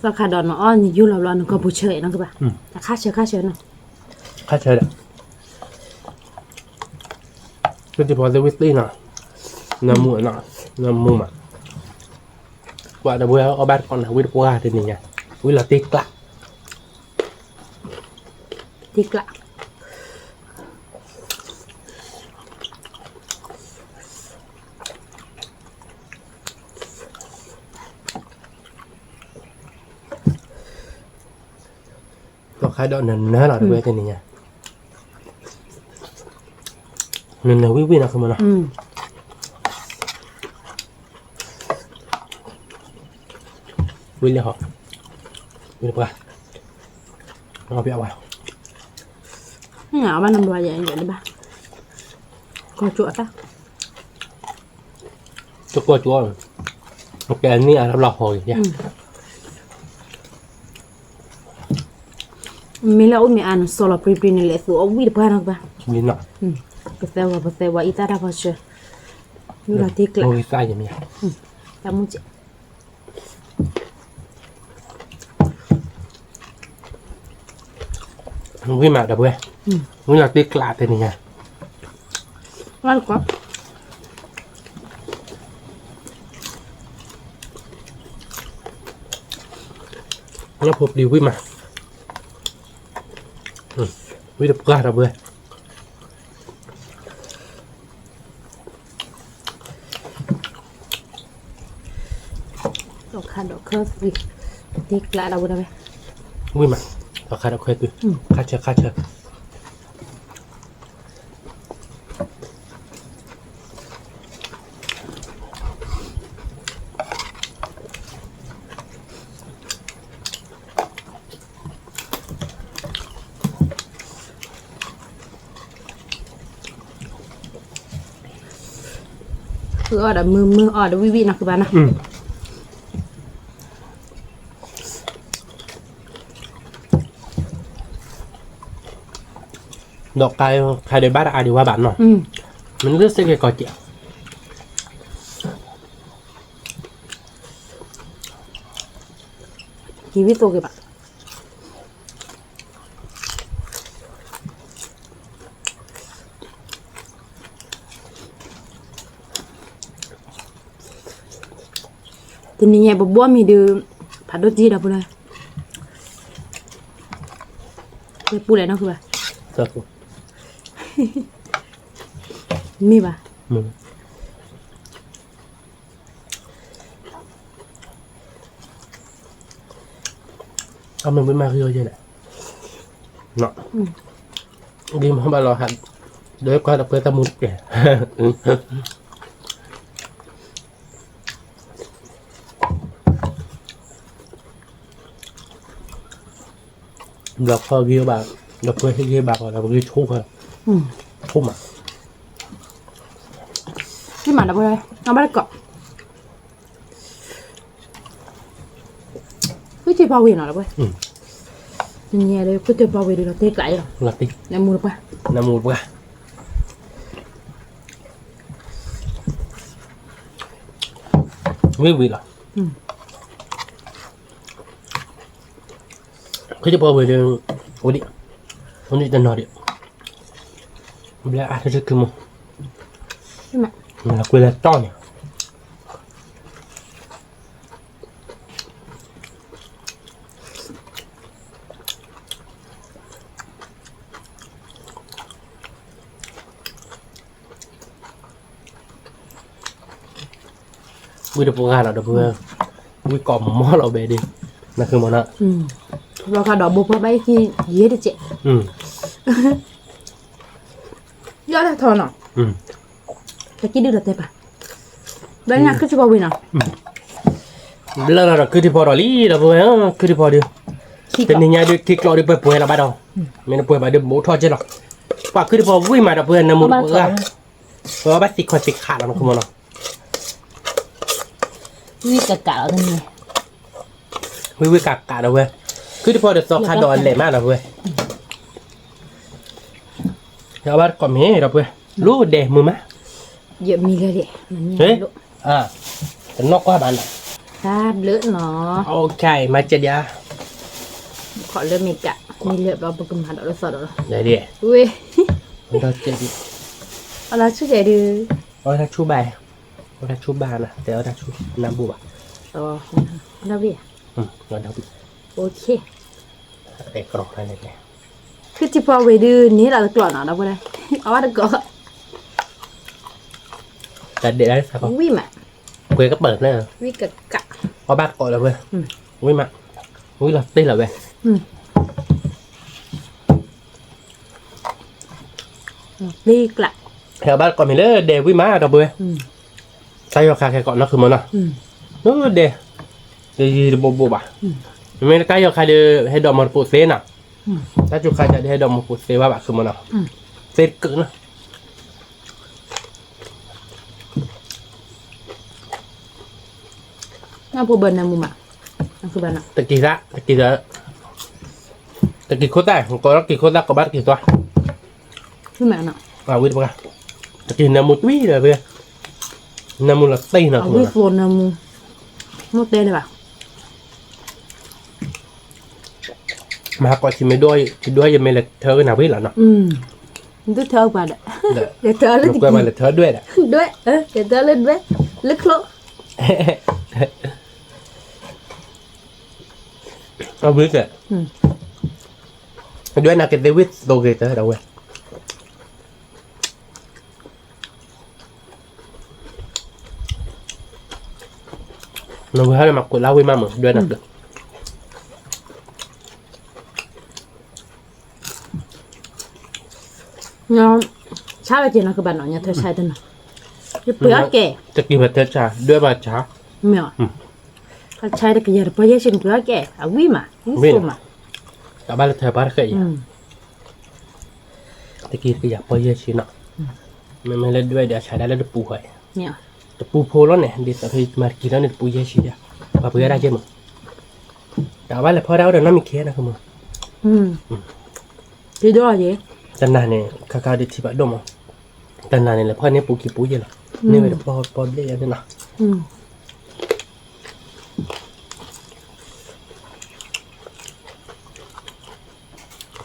သီခါဒီးနအီၣ်နယူၢ်လီၤဘျီ နကီၢ်ပူၤဆၢနီၤကဘၣ်, ခါဆၢခါဆၢနီၤ, ခါဆၢဒီး, ဝံၣ်ထံဖီသ့ၣ်ဝံၣ်တ့နီၤ, နၢမူနီၤ, နၢမူမး, ကွၢ်ဒီပုၢ်ဝဲၢ်အီၣ်ဘၣ်တကိးနီၤ ဝံၣ်တပှၢ်တနံၤညါ, ဝံၣ်လီၤတ့ကျး တ့ကျး, သီခါဒီးနနၢလီၤတဝဲတနံၤညါ, နနၢဝံၣ်ဝံၣ်နီၤ ကမီၤနီၤ, ဝံၣ်လၢဟီ, ဝံၣ်တပှၢ်, အီၣ်ဖဲအဝဲ, အီၣ်ဘၣ်နဘျီယဲၢ်ယဲၢ်တဘၣ်, ကီၢ်ကၠိအတၢ် တကီၢ်ကၠိ, ကဲနံၣ်အါတဘျီဟီယဲၢ်, မ့ၢ်လၢအိၣ်မ့ၢ်အါနစီၤလီၤပြံပြံန့ၣ် လဲၤသူအီၣ်ဝံၣ်တပှၢ်နီၤကဘၣ်, ပသဲဝဲပသဲဝဲအံၤသၣ်တၢ်ဖီဆၢ, ဝံၣ်လီၤတ့ကျး, တၢ်မူကဲး ဝံၣ်မးဒီပုၢ်ဝဲၢ်, ဝံၣ်လီၤတ့ကျးတနံၤညါ, လၢဖိပျံၤဝံၣ်မး, ဝံၣ်တပှၢ်ဒီပုၢ်ဝဲၢ် သီခါဒီးခဲသွံၣ်, တ့ကျးဒီပုၢ်ဝဲၢ်, ဝံၣ်မး, သီခါဒီးခဲသွံၣ်, ခါဆၢခါဆၢ ဃုအီၣ်ဒီးမုာ်မုာ်အီၣ်ဒီးဝံၣ်ဝံၣ်နီၤကဘၣ်နီၤ, ဒီးခါဒီးဘၣ်တအါဒံးဝဲဘၣ်နီၤ, မ့ၢ်လၢစ့ၢ်ကီးကဲး က့ၤဝံၣ်သိက့ၤဘၣ်, တနံၤညါပဘီမံၤဒုး, ဖးဒိၣ်တံၢ်ဒီပုၢ်ဝဲၢ်, ပူၤလဲၣ်နီၤဃုဘၣ်, မ့ၢ်ဘၣ်. အမ့ၢ်မ့ၢ်မၤဂ့ၤအီၤယဲလဲၣ်, ဂ့ၤမၤဘၣ်လီၤဟး, ဒီးကွၢ်ဒီးပှဲၤတၢ်မူတကဲ, ဘျီခီဂ့ၤဘၣ်, ဒီးပှဲၤဟ့ၣ်ဂ့ၤဘၣ်ဃီဒီး ပဂ့ၤဆိၣ်ဃီ, ဆိၣ်မး, ဟ့ၣ်မးဒီးပှဲၤ, အဘၣ်တကိး ဃုထံၣ်ဖီဝ့ၤနီၤလီၤပှဲၤ, နညဲဒီးဃုထံၣ်ဖီဝ့ၤဒီးလီၤတ့ကျးအံၤလီၤ, နမူတပှၢ်, နမူတပှၢ်, ဝ့ၢ်ဝံၤလီၤ, ဃုထံၣ်ဖီဝ့ၤဒီး, အိၣ်ဒံး, အိၣ်ဒံးတနီၤဒံး, ဘျဲအါထီၣ်ထံၣ်ခုမူ, ကွ့လၢတီၢ်န့ၣ် ဝံၢ်တပှၢ်လီၤဒီပုၢ်ဝဲၢ်, ဝံၢ်ကိးမီၤလီၤဘဲဒၣ်, နဃုမီၤနီၤ, ဘျီဃးဒီးဘိဖီဘၣ်အံၤခံ, ယဲၢ်တကဲး, ယီၢ်လၢထီနီၤ, တကံၢ်ဒုဒီးတဲပၢ်, ဘျီညါခုထံဖီဝံၤနီၤ, ဘျီလီၤဒီးခုထံဖီဒီးလံဒီပုၢ်ဝဲၢ်, ခုထံဖီဒီး, တနံၤညါဒုးခံကျီဒုးပှဲၤပှဲၤလီၤဘၣ်ဒီး, မ့ၢ်နပှဲၤဘၣ်ဒုးဘိးထီၣ်ကဲလီၤ, ပှၤခုထံဖီဝံၢ်မးဒီပုၢ်ဝဲၢ် နမူတပှၢ်, ပှၤဘၣ်သံခွဲးသံခးလီၤ နဃုမီၤနီၤ, ဝံၢ်ကးကးလီၤတန့ၣ်, ဝံၢ်ဝံၢ်ကးကးဒီပုၢ်ဝဲၢ်, ခုထံဖီဒီးသီခါဒီးအလဲၤမးဒီပုၢ်ဝဲၢ်, ယဘၣ်တကိးမ့ၢ်ဒီပုၢ်ဝဲၢ်, လိၣ်ဒဲမုာ်မး, ယမံလၢဒဲး, တနီၣ်ကွၢ်ဘၣ်နီၤ, တၢ်ဘျုးနီၤ, မၤစၢၤဒံးဧါ, ခီလၢမ့ၢ်ကး, မ့ၢ်လၢဘျီပကမၤဒီးလၢသီဒီးလီၤ, ဝဲ, အလီၤဆူၣ်ကဲဒုး, အီၣ်တၢ်ဆူၣ်ဘၣ်, အီၣ်တၢ်ဆူၣ်ဘၣ်နီၤ, တဲအီၣ်တၢ်ဆူၣ်နၢ်ဘိၣ်ဘၣ်, ဒီဘ့ၣ်, ဒီဘ့ၣ်, ခုထံဖီဝံၤဒုးန့ၣ်လီၤတကျိးနီၤ ဒီပုၢ်ဝဲၢ်, အဝဲတကိး တၢ်ဒဲးလၢသးကီ, ဝံၢ်မး, ပှဲၤကပၢၢ်ဖျၢၣ်, ဝံၢ်ကကး, အီၣ်ဘၣ်ကိးလၢပှဲၤ, ဝံၢ်မး, ဝံၢ်လီၤတ့ၢ်လီၤဝဲ, တ့ကျး, ဟဲအီၣ်ဘၣ်ကိးမ့ၢ်လၢဒဲးဝံၢ်မးဒီပုၢ်ဝဲၢ်, တၢ်ယီၤခါခဲကိးနီၢ်ခုမီၤနီၤ, လၢဒဲး, တယံၤတဘိးဘိးဘၣ်, မ့မ့ၢ်တၢ်ယီၤခါဒီး ဟဲဒိးမီၤတပိးသ့နီၤ, တၢ်စူၤခါဒီးဟဲဒိးမီၤတပိးသ့ဘၣ်ဘၣ်ခုမီၤနီၤ, သ့တကုးနီၤ ဖိဘၢနၢမူမး, တကံၢ်သၣ်, တကံၢ်သၣ်, တကံၢ်ခိၣ်သၣ်, ကိးလၢကံၢ်ခိၣ်သၣ် ကိးဘၣ်တကံၢ်သွါ, ဝံၢ်မး, ဝံၢ်တပှၢ်, တကံၢ်နၢမူတွံၢ်ဒီး, နၢမူလီၤတ့ၢ်နီၤ, ဝံၢ်သိနၢမူ, မိၢ်တဲလၢၤဘၣ် မၤကိးဆံမ့ၢ်ဒိၣ်, ဆံဒိၣ်ယမ့ၢ်လဲၤထၢကနၣ်ဝံၣ်လီၤနီၤ, ဒုးထၢပှၤဒီး, လဲၤထၢလၢတကံၢ်, လဲၤထၢဒွဲၣ်ဒီး, ဒွဲၣ်, လဲၤထၢလၢဒွဲၣ်, လၢချိၣ်, အဝံၣ်ကဲ, ဒွဲၣ်နၤကသ့ဝံၣ်သိဂ့ၤတၢ်ဒီးဝဲ နဝဲဟဲလၢမၤကိးလၢဝံၣ်မးမး ဒွဲၣ်နၤက, ဆါဝဲက့ၤနီၤကဘၣ်နီၤ ညါထၢဆါတနီၤ, ယပှ့ၤအီၣ်ကဲ, တကံၢ်ဘၣ်ထၢဆါ ဒွဲၣ်ဘၣ်ဆါ, မ့ၢ်, အဆါတကယၤတပီၢ်ယဲၢ်ဆံနပှ့ၤအီၣ်ကဲ, အဝံၣ်မး, ဝံၣ်သိမး, တဘၣ်လၢထၢပှၤတဃဲးအံၤ တကံၢ်တကယၤပီၢ်ယဲၢ်ဆံနီၤ, မ့မ့ၢ်လၢဒွဲၣ်ဒီးအဆါဒၣ်လၢတပူၤဃီ, တပူၤဖိလီၤန့ၣ် ဒ်သိးဖဲမၤတကံၢ်လီၤန့ၣ် တပူၤယဲၢ်ဆံဒီး, ပှၤပှ့ၤအီၣ်ဒၣ်ကဲမး, တဘၣ်လဲၤဖီဒၣ်အိၣ်ဒီးနီတမံၤခဲနီၤမး, တနၤန့ၣ် ခါခါဒုးထံၣ်ဘၣ်ဒိၣ်မး, တနၤန့ၣ် လဲၤဖီန့ၢ်ပူၤခံပူၤယဲၢ်လီၤ, န့ၢ်ဝဲတပီၢ်ပီၢ်ဘျဲၣ်ယဲၢ်န့ၣ်နီၤ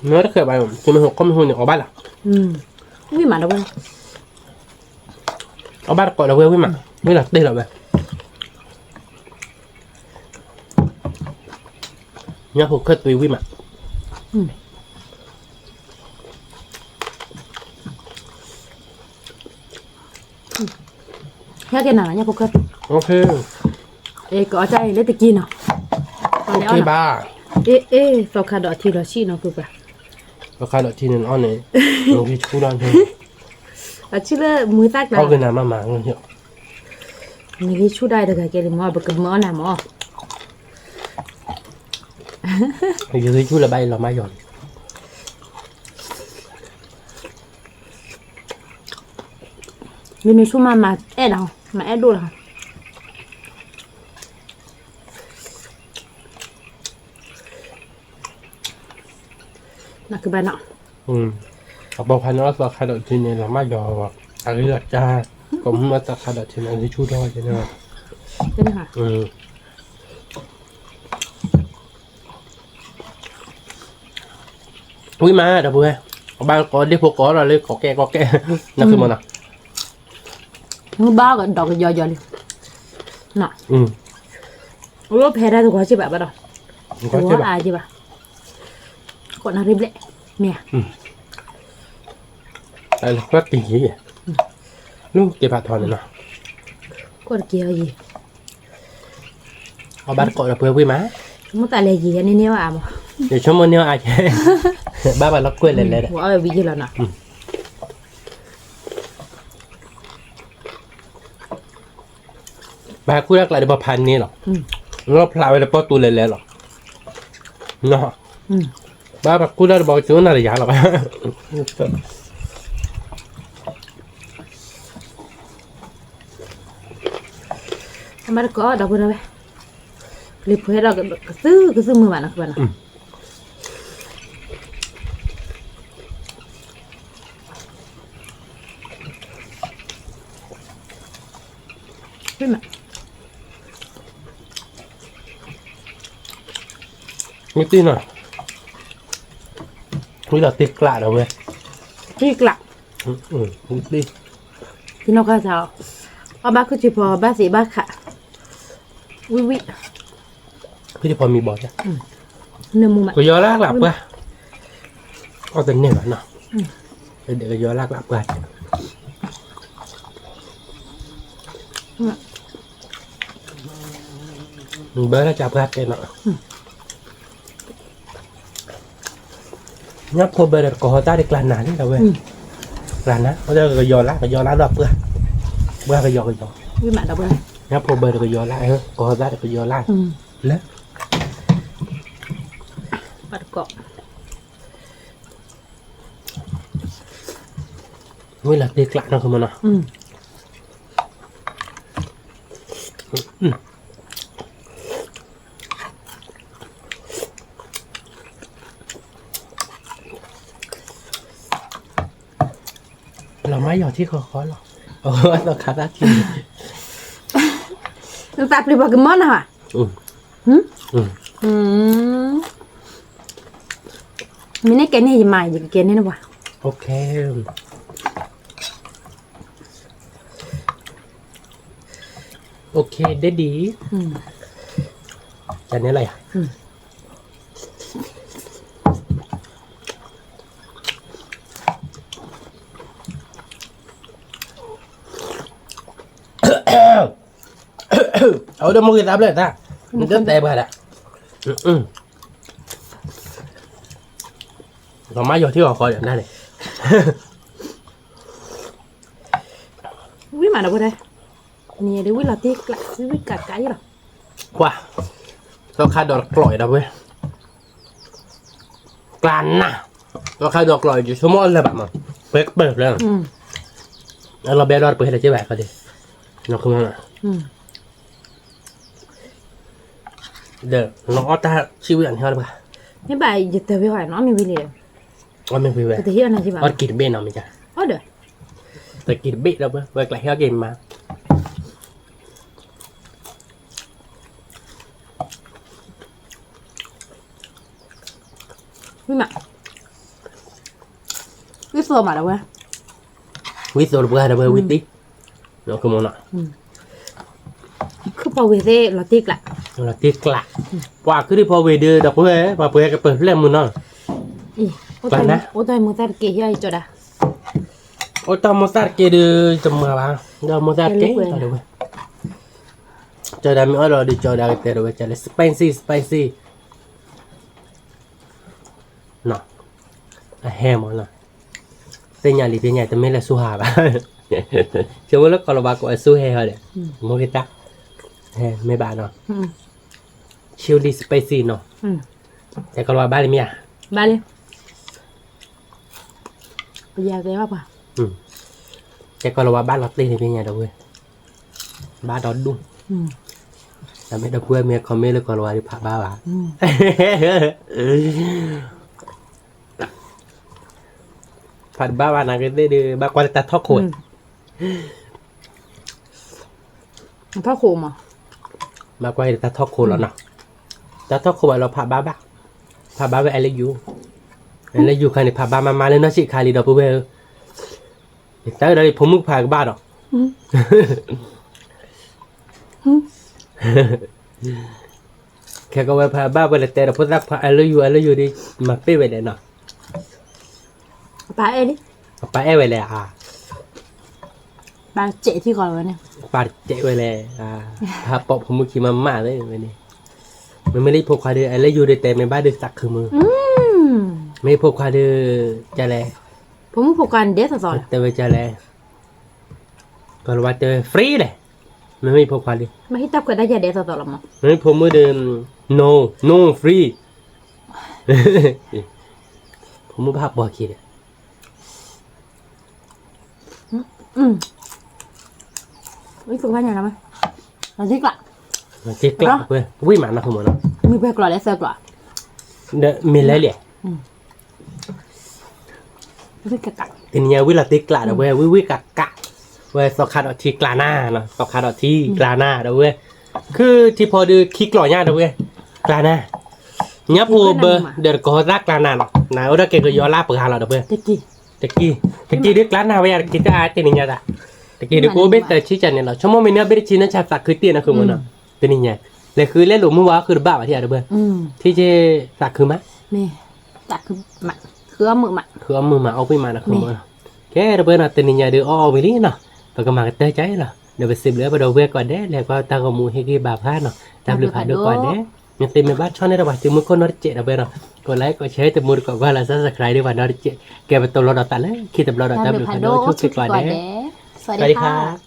မ့ၢ်တဃဲးဘၣ် သုမ့ၢ်ဟူးခီမ့ၢ်ဟူးန့ၣ် အီၣ်ဘၣ်လီၤ, ဝံၣ်မးဒီးဝဲ, အီၣ်ဘၣ်တကိးဒီးဝဲဝံၣ်မး, ဝံၣ်လီၤတ့ၢ်လီၤဝဲ, ညၣ်ဖိခဲသွံဝံၣ်မး, ဟဲက့ၤနၤနီၤ ညၣ်ဖိခွဲး, အဲ ကအီၣ်တၢ်အံၤလၢတက့ၤနီၤ, ဘၣ်, အ့ အ့ သီခါဒီးအထံလီၤဆံၣ်နီၤ ပှၤ, သီခါဒီးထံန့ၣ်အီၣ်န့ၣ်, အဆံၣ်လၢမုၢ်သၣ်ကျါ, နဂ့ၤဆူၣ်ဒၣ်တဂၤကဲလံမ့ၢ် ပကမၤအီၣ်နၤမ့ၢ်, ယဂ့ၤဆူၣ်လၢဘၣ်အံၤလီၤမၢ်ယီၤလံ မ့မ့ၢ်ဆူၣ်မးမၤအဲၣ်ဒိၣ်, မၤအဲၣ်ဒိၣ်လီၤ, နကဘၣ်နီၤ, အပိာ်ခွါန့ၣ်အီၣ်သီခါဒီးထံန့ၣ် လီၤမၢ်ယီၤ, အဂ့ၢ်လီၤကါ, ကိးမုၢ်အီၣ်သီခါဒီးထံန့ၣ် ဂ့ၤဆူၣ်ထီၣ်ကဲန့ၣ်လီၤ, ဝံၤမးဒီပုၢ်ဝဲၢ်, အဘၣ်ကိးဒ့ၣ်ဖိကိးဒီးလၢကိးကဲကိးကဲ, နကမၤနီၤ, မုၢ်ဘၣ်ဒီးကယီယီလံ, အလိၣ်ဖဲတၢ်သကွီၤစ့ၢ်ဘၣ်ဘၣ်ဒီး, သကွီၤအါက့ဘၣ်, ကိးနၢ်ရံၣ်ဘျဲၣ်, မ့ၢ်ဧါ, တၢ်လၢကွၢ်တက့ၢ်, လူၤက့ၤဖးထီန့ၣ်နီၤ, ကွၢ်တက့ၢ်အီၤယံၤ အဘၣ်တကိးဒီးပှဲၤဝံၣ်မး, ဆိကမိၣ်သးလဲၤယံၤန့ၣ်န့ၢ်အါမး, ယဆိကမိၣ်န့ၢ်အါကဲ, ဘၣ်ဘၣ်လီၤကွဲလဲၤလဲၤဒီး, ဝံၤယံၤလီၤနီၤ, ဘၣ်ဟဲခူၣ်တၢ်ကျးဒီးပှၤဖးန့ၢ်လီၤ, လီၢ်ဖျးဝဲဒီးပီၢ်တူလဲၤလဲၤလီၤ, ဘၣ်ပှၤခူၣ်တၢ်ဒီးပှၤကစၢ်နၤတယၤလီၤဘၣ်, အမါတကိးဒီပုၢ်ဒီဝဲၢ်, လံၤဖှဲဒီးကသုၣ်ကသုၣ်မုာ်ဘၣ်နီၤ ကဘၣ်နီၤ, မ့ၢ်တံၢ်နီၤ, ဝံၤလီၤတ့ကျးဒီးဝဲ, တ့ကျး, တံၢ်နီၢ်ခါဆါ, အီၣ်ဘၣ်ခုၣ်ထံဖီ ဘၣ်သ့ၣ်ဘၣ်ခး, ဝံၣ်ဝံၣ်, ခုၣ်ထံဖီမံဘီ, ကယီလၢ်ကျးပှၢ်, အီၣ်တန့ၢ်ဘၣ်နီၤ, ကယီလၢ်ကျးပှၢ်, ဘၢလၢ်ကျးပှၢ်တဲနီၤ, ညၣ်ဖိဘၢဒီးကဟီသၣ်ဒီးကျါနၤလံဒီးဝဲ, ကျါနၤ အဝဲကယီလၢ် ကယီလၢ်ဒီးပှၢ်, ပှၢ်ကယီကယီ, ညၣ်ဖိဘၢဒီးကယီလၢ်, ကဟီသၣ်ဒီးကယီလၢ်, လၢ ဝံၤလီၤတ့ကျးနီၤ ကမနီၤ, လီၤမၢ်ယီၤထံၣ်ဃီဃီလီၤ, အသီခါသၣ်ထံၣ်, သးပျံၤပှၤကမီၢ်နၤဘၣ်, မ့ၢ်န့ၢ်ကဲန့ၢ်ယမၤ ယကကဲန့ၢ်နပှၤ, OK daddy, ကန့ၢ်လီၤယၤ အဝဲဒၣ်မိၢ်ဂ့ၤသးဘျဲၣ်သး, နတတဲပှၤဒၣ်, လီၤမၢ်ယီၤထံၣ်ဃီဃီဒီးနၤန့ၣ်, ဝံၣ်မးဒီးဝဲဒၣ်, နံၤဒ်ဝံၣ်လီၤတ့ကျး ဝံၣ်ဝံၣ်ကးကးယလီၤ, ပှၤ, သီခါဒီးကျိးဒီးဝဲ ကျါနၤ, သီခါဒီးကျိး ယဆိကမိၣ်အီၣ်လၢၤဘၣ်မး, ပှဲၤကပၢၢ်ဖျၢၣ်, အလီၤဘဲဒီးပှဲၤလၢက့ဘၣ်ခီဒ်, နခမ, ဒီး နအီၣ်တၢ်ဆံၣ်ဝံၣ်အန့ၣ်ဟီတပှၤ, မ့ၢ်ဘၣ်ယတၢ်ဝံၣ်ဃီ နအီၣ်မ့ၢ်ဝံၣ်လံ, အီၣ်မ့ၢ်ဝံၣ်ဝဲ, တဟ့ၣ်အီၣ်နၤက့ဘၣ်, အီၣ်တက့ၤတဘ့ၣ်နီၤမ့ၢ်က, အီၣ်ဒီး, တက့ၤတဘ့ၣ်ဒီးပှၤ ပှၤကျးဟ့ၣ်အီၣ်က့ၤမး ဝံၣ်မး, ဝံၣ်သိမးဒီးဝဲ, ဝံၣ်သိတပှၢ်ဒီးဝဲဝံၣ်သံ, ခုဖီဝ့ၤသ့ၣ်လီၤတ့ကျး, လီၤတ့ကျး, ပှၤခုဖီဝ့ၤဒုးဒီးပှဲၤ ပှၤပှဲၤကပၢၤဖျဲၣ်မုၢ်နီၤ, အိၣ်တၢ်မုၢ်သၣ်တက့ၢ်ဟ့ၣ်အီၣ်ယကၠီဒၣ်, အိၣ်တၢ်မိၢ်သၣ်တက့ၢ်ဒီး တမၤဘၣ်, ဒီးမိၢ်သၣ်တက့ၢ်ဒီးဝဲ, ကၠီဒၣ်မ့ၢ်အီၣ်ဒီး ကၠီဒၣ်ကတဲဒီးဝဲ ကလဲၣ် spicy spicy နီၤ, အဟဲမးနီၤ, သ့ၣ်ညါလံ သ့ၣ်ညါ တမ့ၢ်လၢအစူဟးဘၣ်, ဆိကမိၣ်လၢကီၢ်လီၤဝါကိးအစူဟဲဟီဒီး, မိၢ်က့ၤတၢ်, ဟဲမ့ၢ်ဘၣ်နီၤ, chili spicy နီၤ, တဲကီၢ်လီၤဝါဘၣ်လံမ့ၢ်ဧါ, ဘၣ်လံ, ပယၤကဲဘၣ်ပှၤ, တဲကီၢ်လီၤဝါဘၣ်လီၤတ့ၢ်န့ၣ် သ့ၣ်ညါဒီးဝဲ, ဘၣ်ဒီဒူၣ်, တမ့ၢ်ဒီပုၢ်ဝဲၢ်မ့ၢ် comment လၢကီၢ်လီၤဝါဒီးဖးဘၣ်ဘၣ် ဖးတဘၣ်ဘၣ် နာ်က့သ့ၣ်ဒီး ဘၣ်ကွၢ်လၢတၢ်ထီၣ်ခိၣ်ဝဲ, ထီၣ်ခိၣ်မး, ဘၣ်ကွၢ်လၢတၢ်ထီၣ်ခိၣ်လီၤနီၤ, တၢ်ထီၣ်ခိၣ်ဘၣ်လီၤဖးဘၣ်ဘၣ်, ဖးဘၣ်ဝဲ I love you, I love you ခါန့ၣ် ဖးဘၣ်မးမးလၢနီၢ်ဆံးခါလံဒီပုၢ်ဝဲၢ်ဧၢ, တၢ်ဒီးဖိမုၣ်ဖးကဘၣ်ဒီး ခဲကဝဲဖးဘၣ်ဝဲလၢတဲဒီးဖိသၣ်ခွါ I love you I love you ဒီး မၤပ့ၢ်ဝဲလဲၣ်နီၤ, ပၢ်အဲၣ်လံ, ပၢ်အဲၣ်ဝဲလဲၣ်ဧါ, ပၢ်စဲးထံဃီဝဲန့ၣ်, ပၢ်စဲးဝဲလဲၣ်, ဖးပိာ်ဖိမုၣ်ခံမးမးသ့ဝဲန့ၣ်, မ့မ့ၢ်လၢဖိခွါဒီး I love you ဒီးတဲမ့ၢ်ဘၣ်ဒီးသးခုမုၢ်, မ့ၢ်ဖိခွါဒီး ကလဲၣ်, ဖိမုၣ်ဖိခွါန့ၣ်ဒဲးသိးသိး, တဲဝဲကလဲၣ် ကီၢ်လီၤဝါတဲဝဲ free လဲၣ်, မ့မ့ၢ်ဖိခွါဒီး မ့ၢ်ဟံၣ်တၢ်ခွဲးတၢ်ယာ်ဒဲးသိးသိးလီၤမး, မ့မ့ၢ်ဖိမုၣ်ဒီး no no free, ဖိမုၣ်ဘၣ်ပိာ်ခံဒီး မ့ၢ်ကျၢ်, မ့ၢ်ကျၢ်, ဝံၣ်မးနီၤ မ့ၢ်ပှဲၤကျီၤလဲၣ်သၢကျီၤ, ဒီးမ့ၢ်လဲၣ်လဲၣ် တနံၤညါ ဝံၣ်လီၤတ့ကျးဒီးဝဲ ဝံၣ်ဝံၣ်ကးကး, ဝဲသီခါဒီးထံကျးနၤ, သီခါဒီးထံကျးနၤဒီးဝဲ, ခုထံဖီဒုးခံကျီၤညါဒီးဝဲ, ကျးနၤ, ညါဖိဘၢ ဒီးတကီၢ်သၣ်ကျးနၤလီၤ, နအိၣ်ဒီးကဲကယီၤလၢပှၤလီၤဒီးဝဲ, တက့ၢ်, တက့ၢ်ဒုးကျးနၤဝဲယၤတက့ၢ်တၢ်တနံၤညါသး, တက့ၢ်ဒုးကအိၣ်ဘ့ၣ်သၢဆံကန့ၣ်လီၤ, ဆိကမိၣ်မ့ၢ်န့ၢ်ဘ့ၣ်တဆံ နဆါသးခုတ့ၢ်နၤခုမနီၤ, တနံၤညါ, လဲၤဃုလဲၤလိာ်မုၢ်ဝါဃုတဘၣ်ဘၣ်ထံၣ်ဒီးဝဲ, ထံၣ်က့ၤသးခုမး မ့ၢ်, သးခုမး, ဃုအီၣ်မုာ်မး, ဃုအီၣ်မုာ်မး အီၣ်ကွံမးနီၤ ဃုမးနီၤ, ကဲဒီးပှဲၤနီၤ တနံၤညါဒုးအီၣ်အီၣ်ဝံၤလံနီၤ, ပကမၤကတၢၢ်ကါအံၤလီၤ, ဒီးပစံးဘျုးပဒီပုၢ်ဝဲၢ်ကိးဂၤဒဲး လဲၤကွၢ်တၢ်ဂီၤမူဟ့ၣ်ဂံၢ်ဘါပှၤနီၤ, တၢ်ဘျုးဖးဒိၣ်ကိးဂၤဒဲး, နသ့မ့ၢ်ဘၣ်ဆီၣ်န့ၢ်ဒီးပှၤသုးမုၢ်ခိၣ်နီတစဲးဒီးပှဲၤနီၤ, ကိး like ကိး share တမူတကိးကွၢ်လၢ subscribe ဒ်ပှၤနီတစဲး, ကဲပတိၤလီၤဒီးသးလၢခံတဘျီဒီး တၢ်ဘျုးဖးဒိၣ်ဆိၣ်ဂ့ၤကိးဂၤဒဲး, สวัสดีค่ะ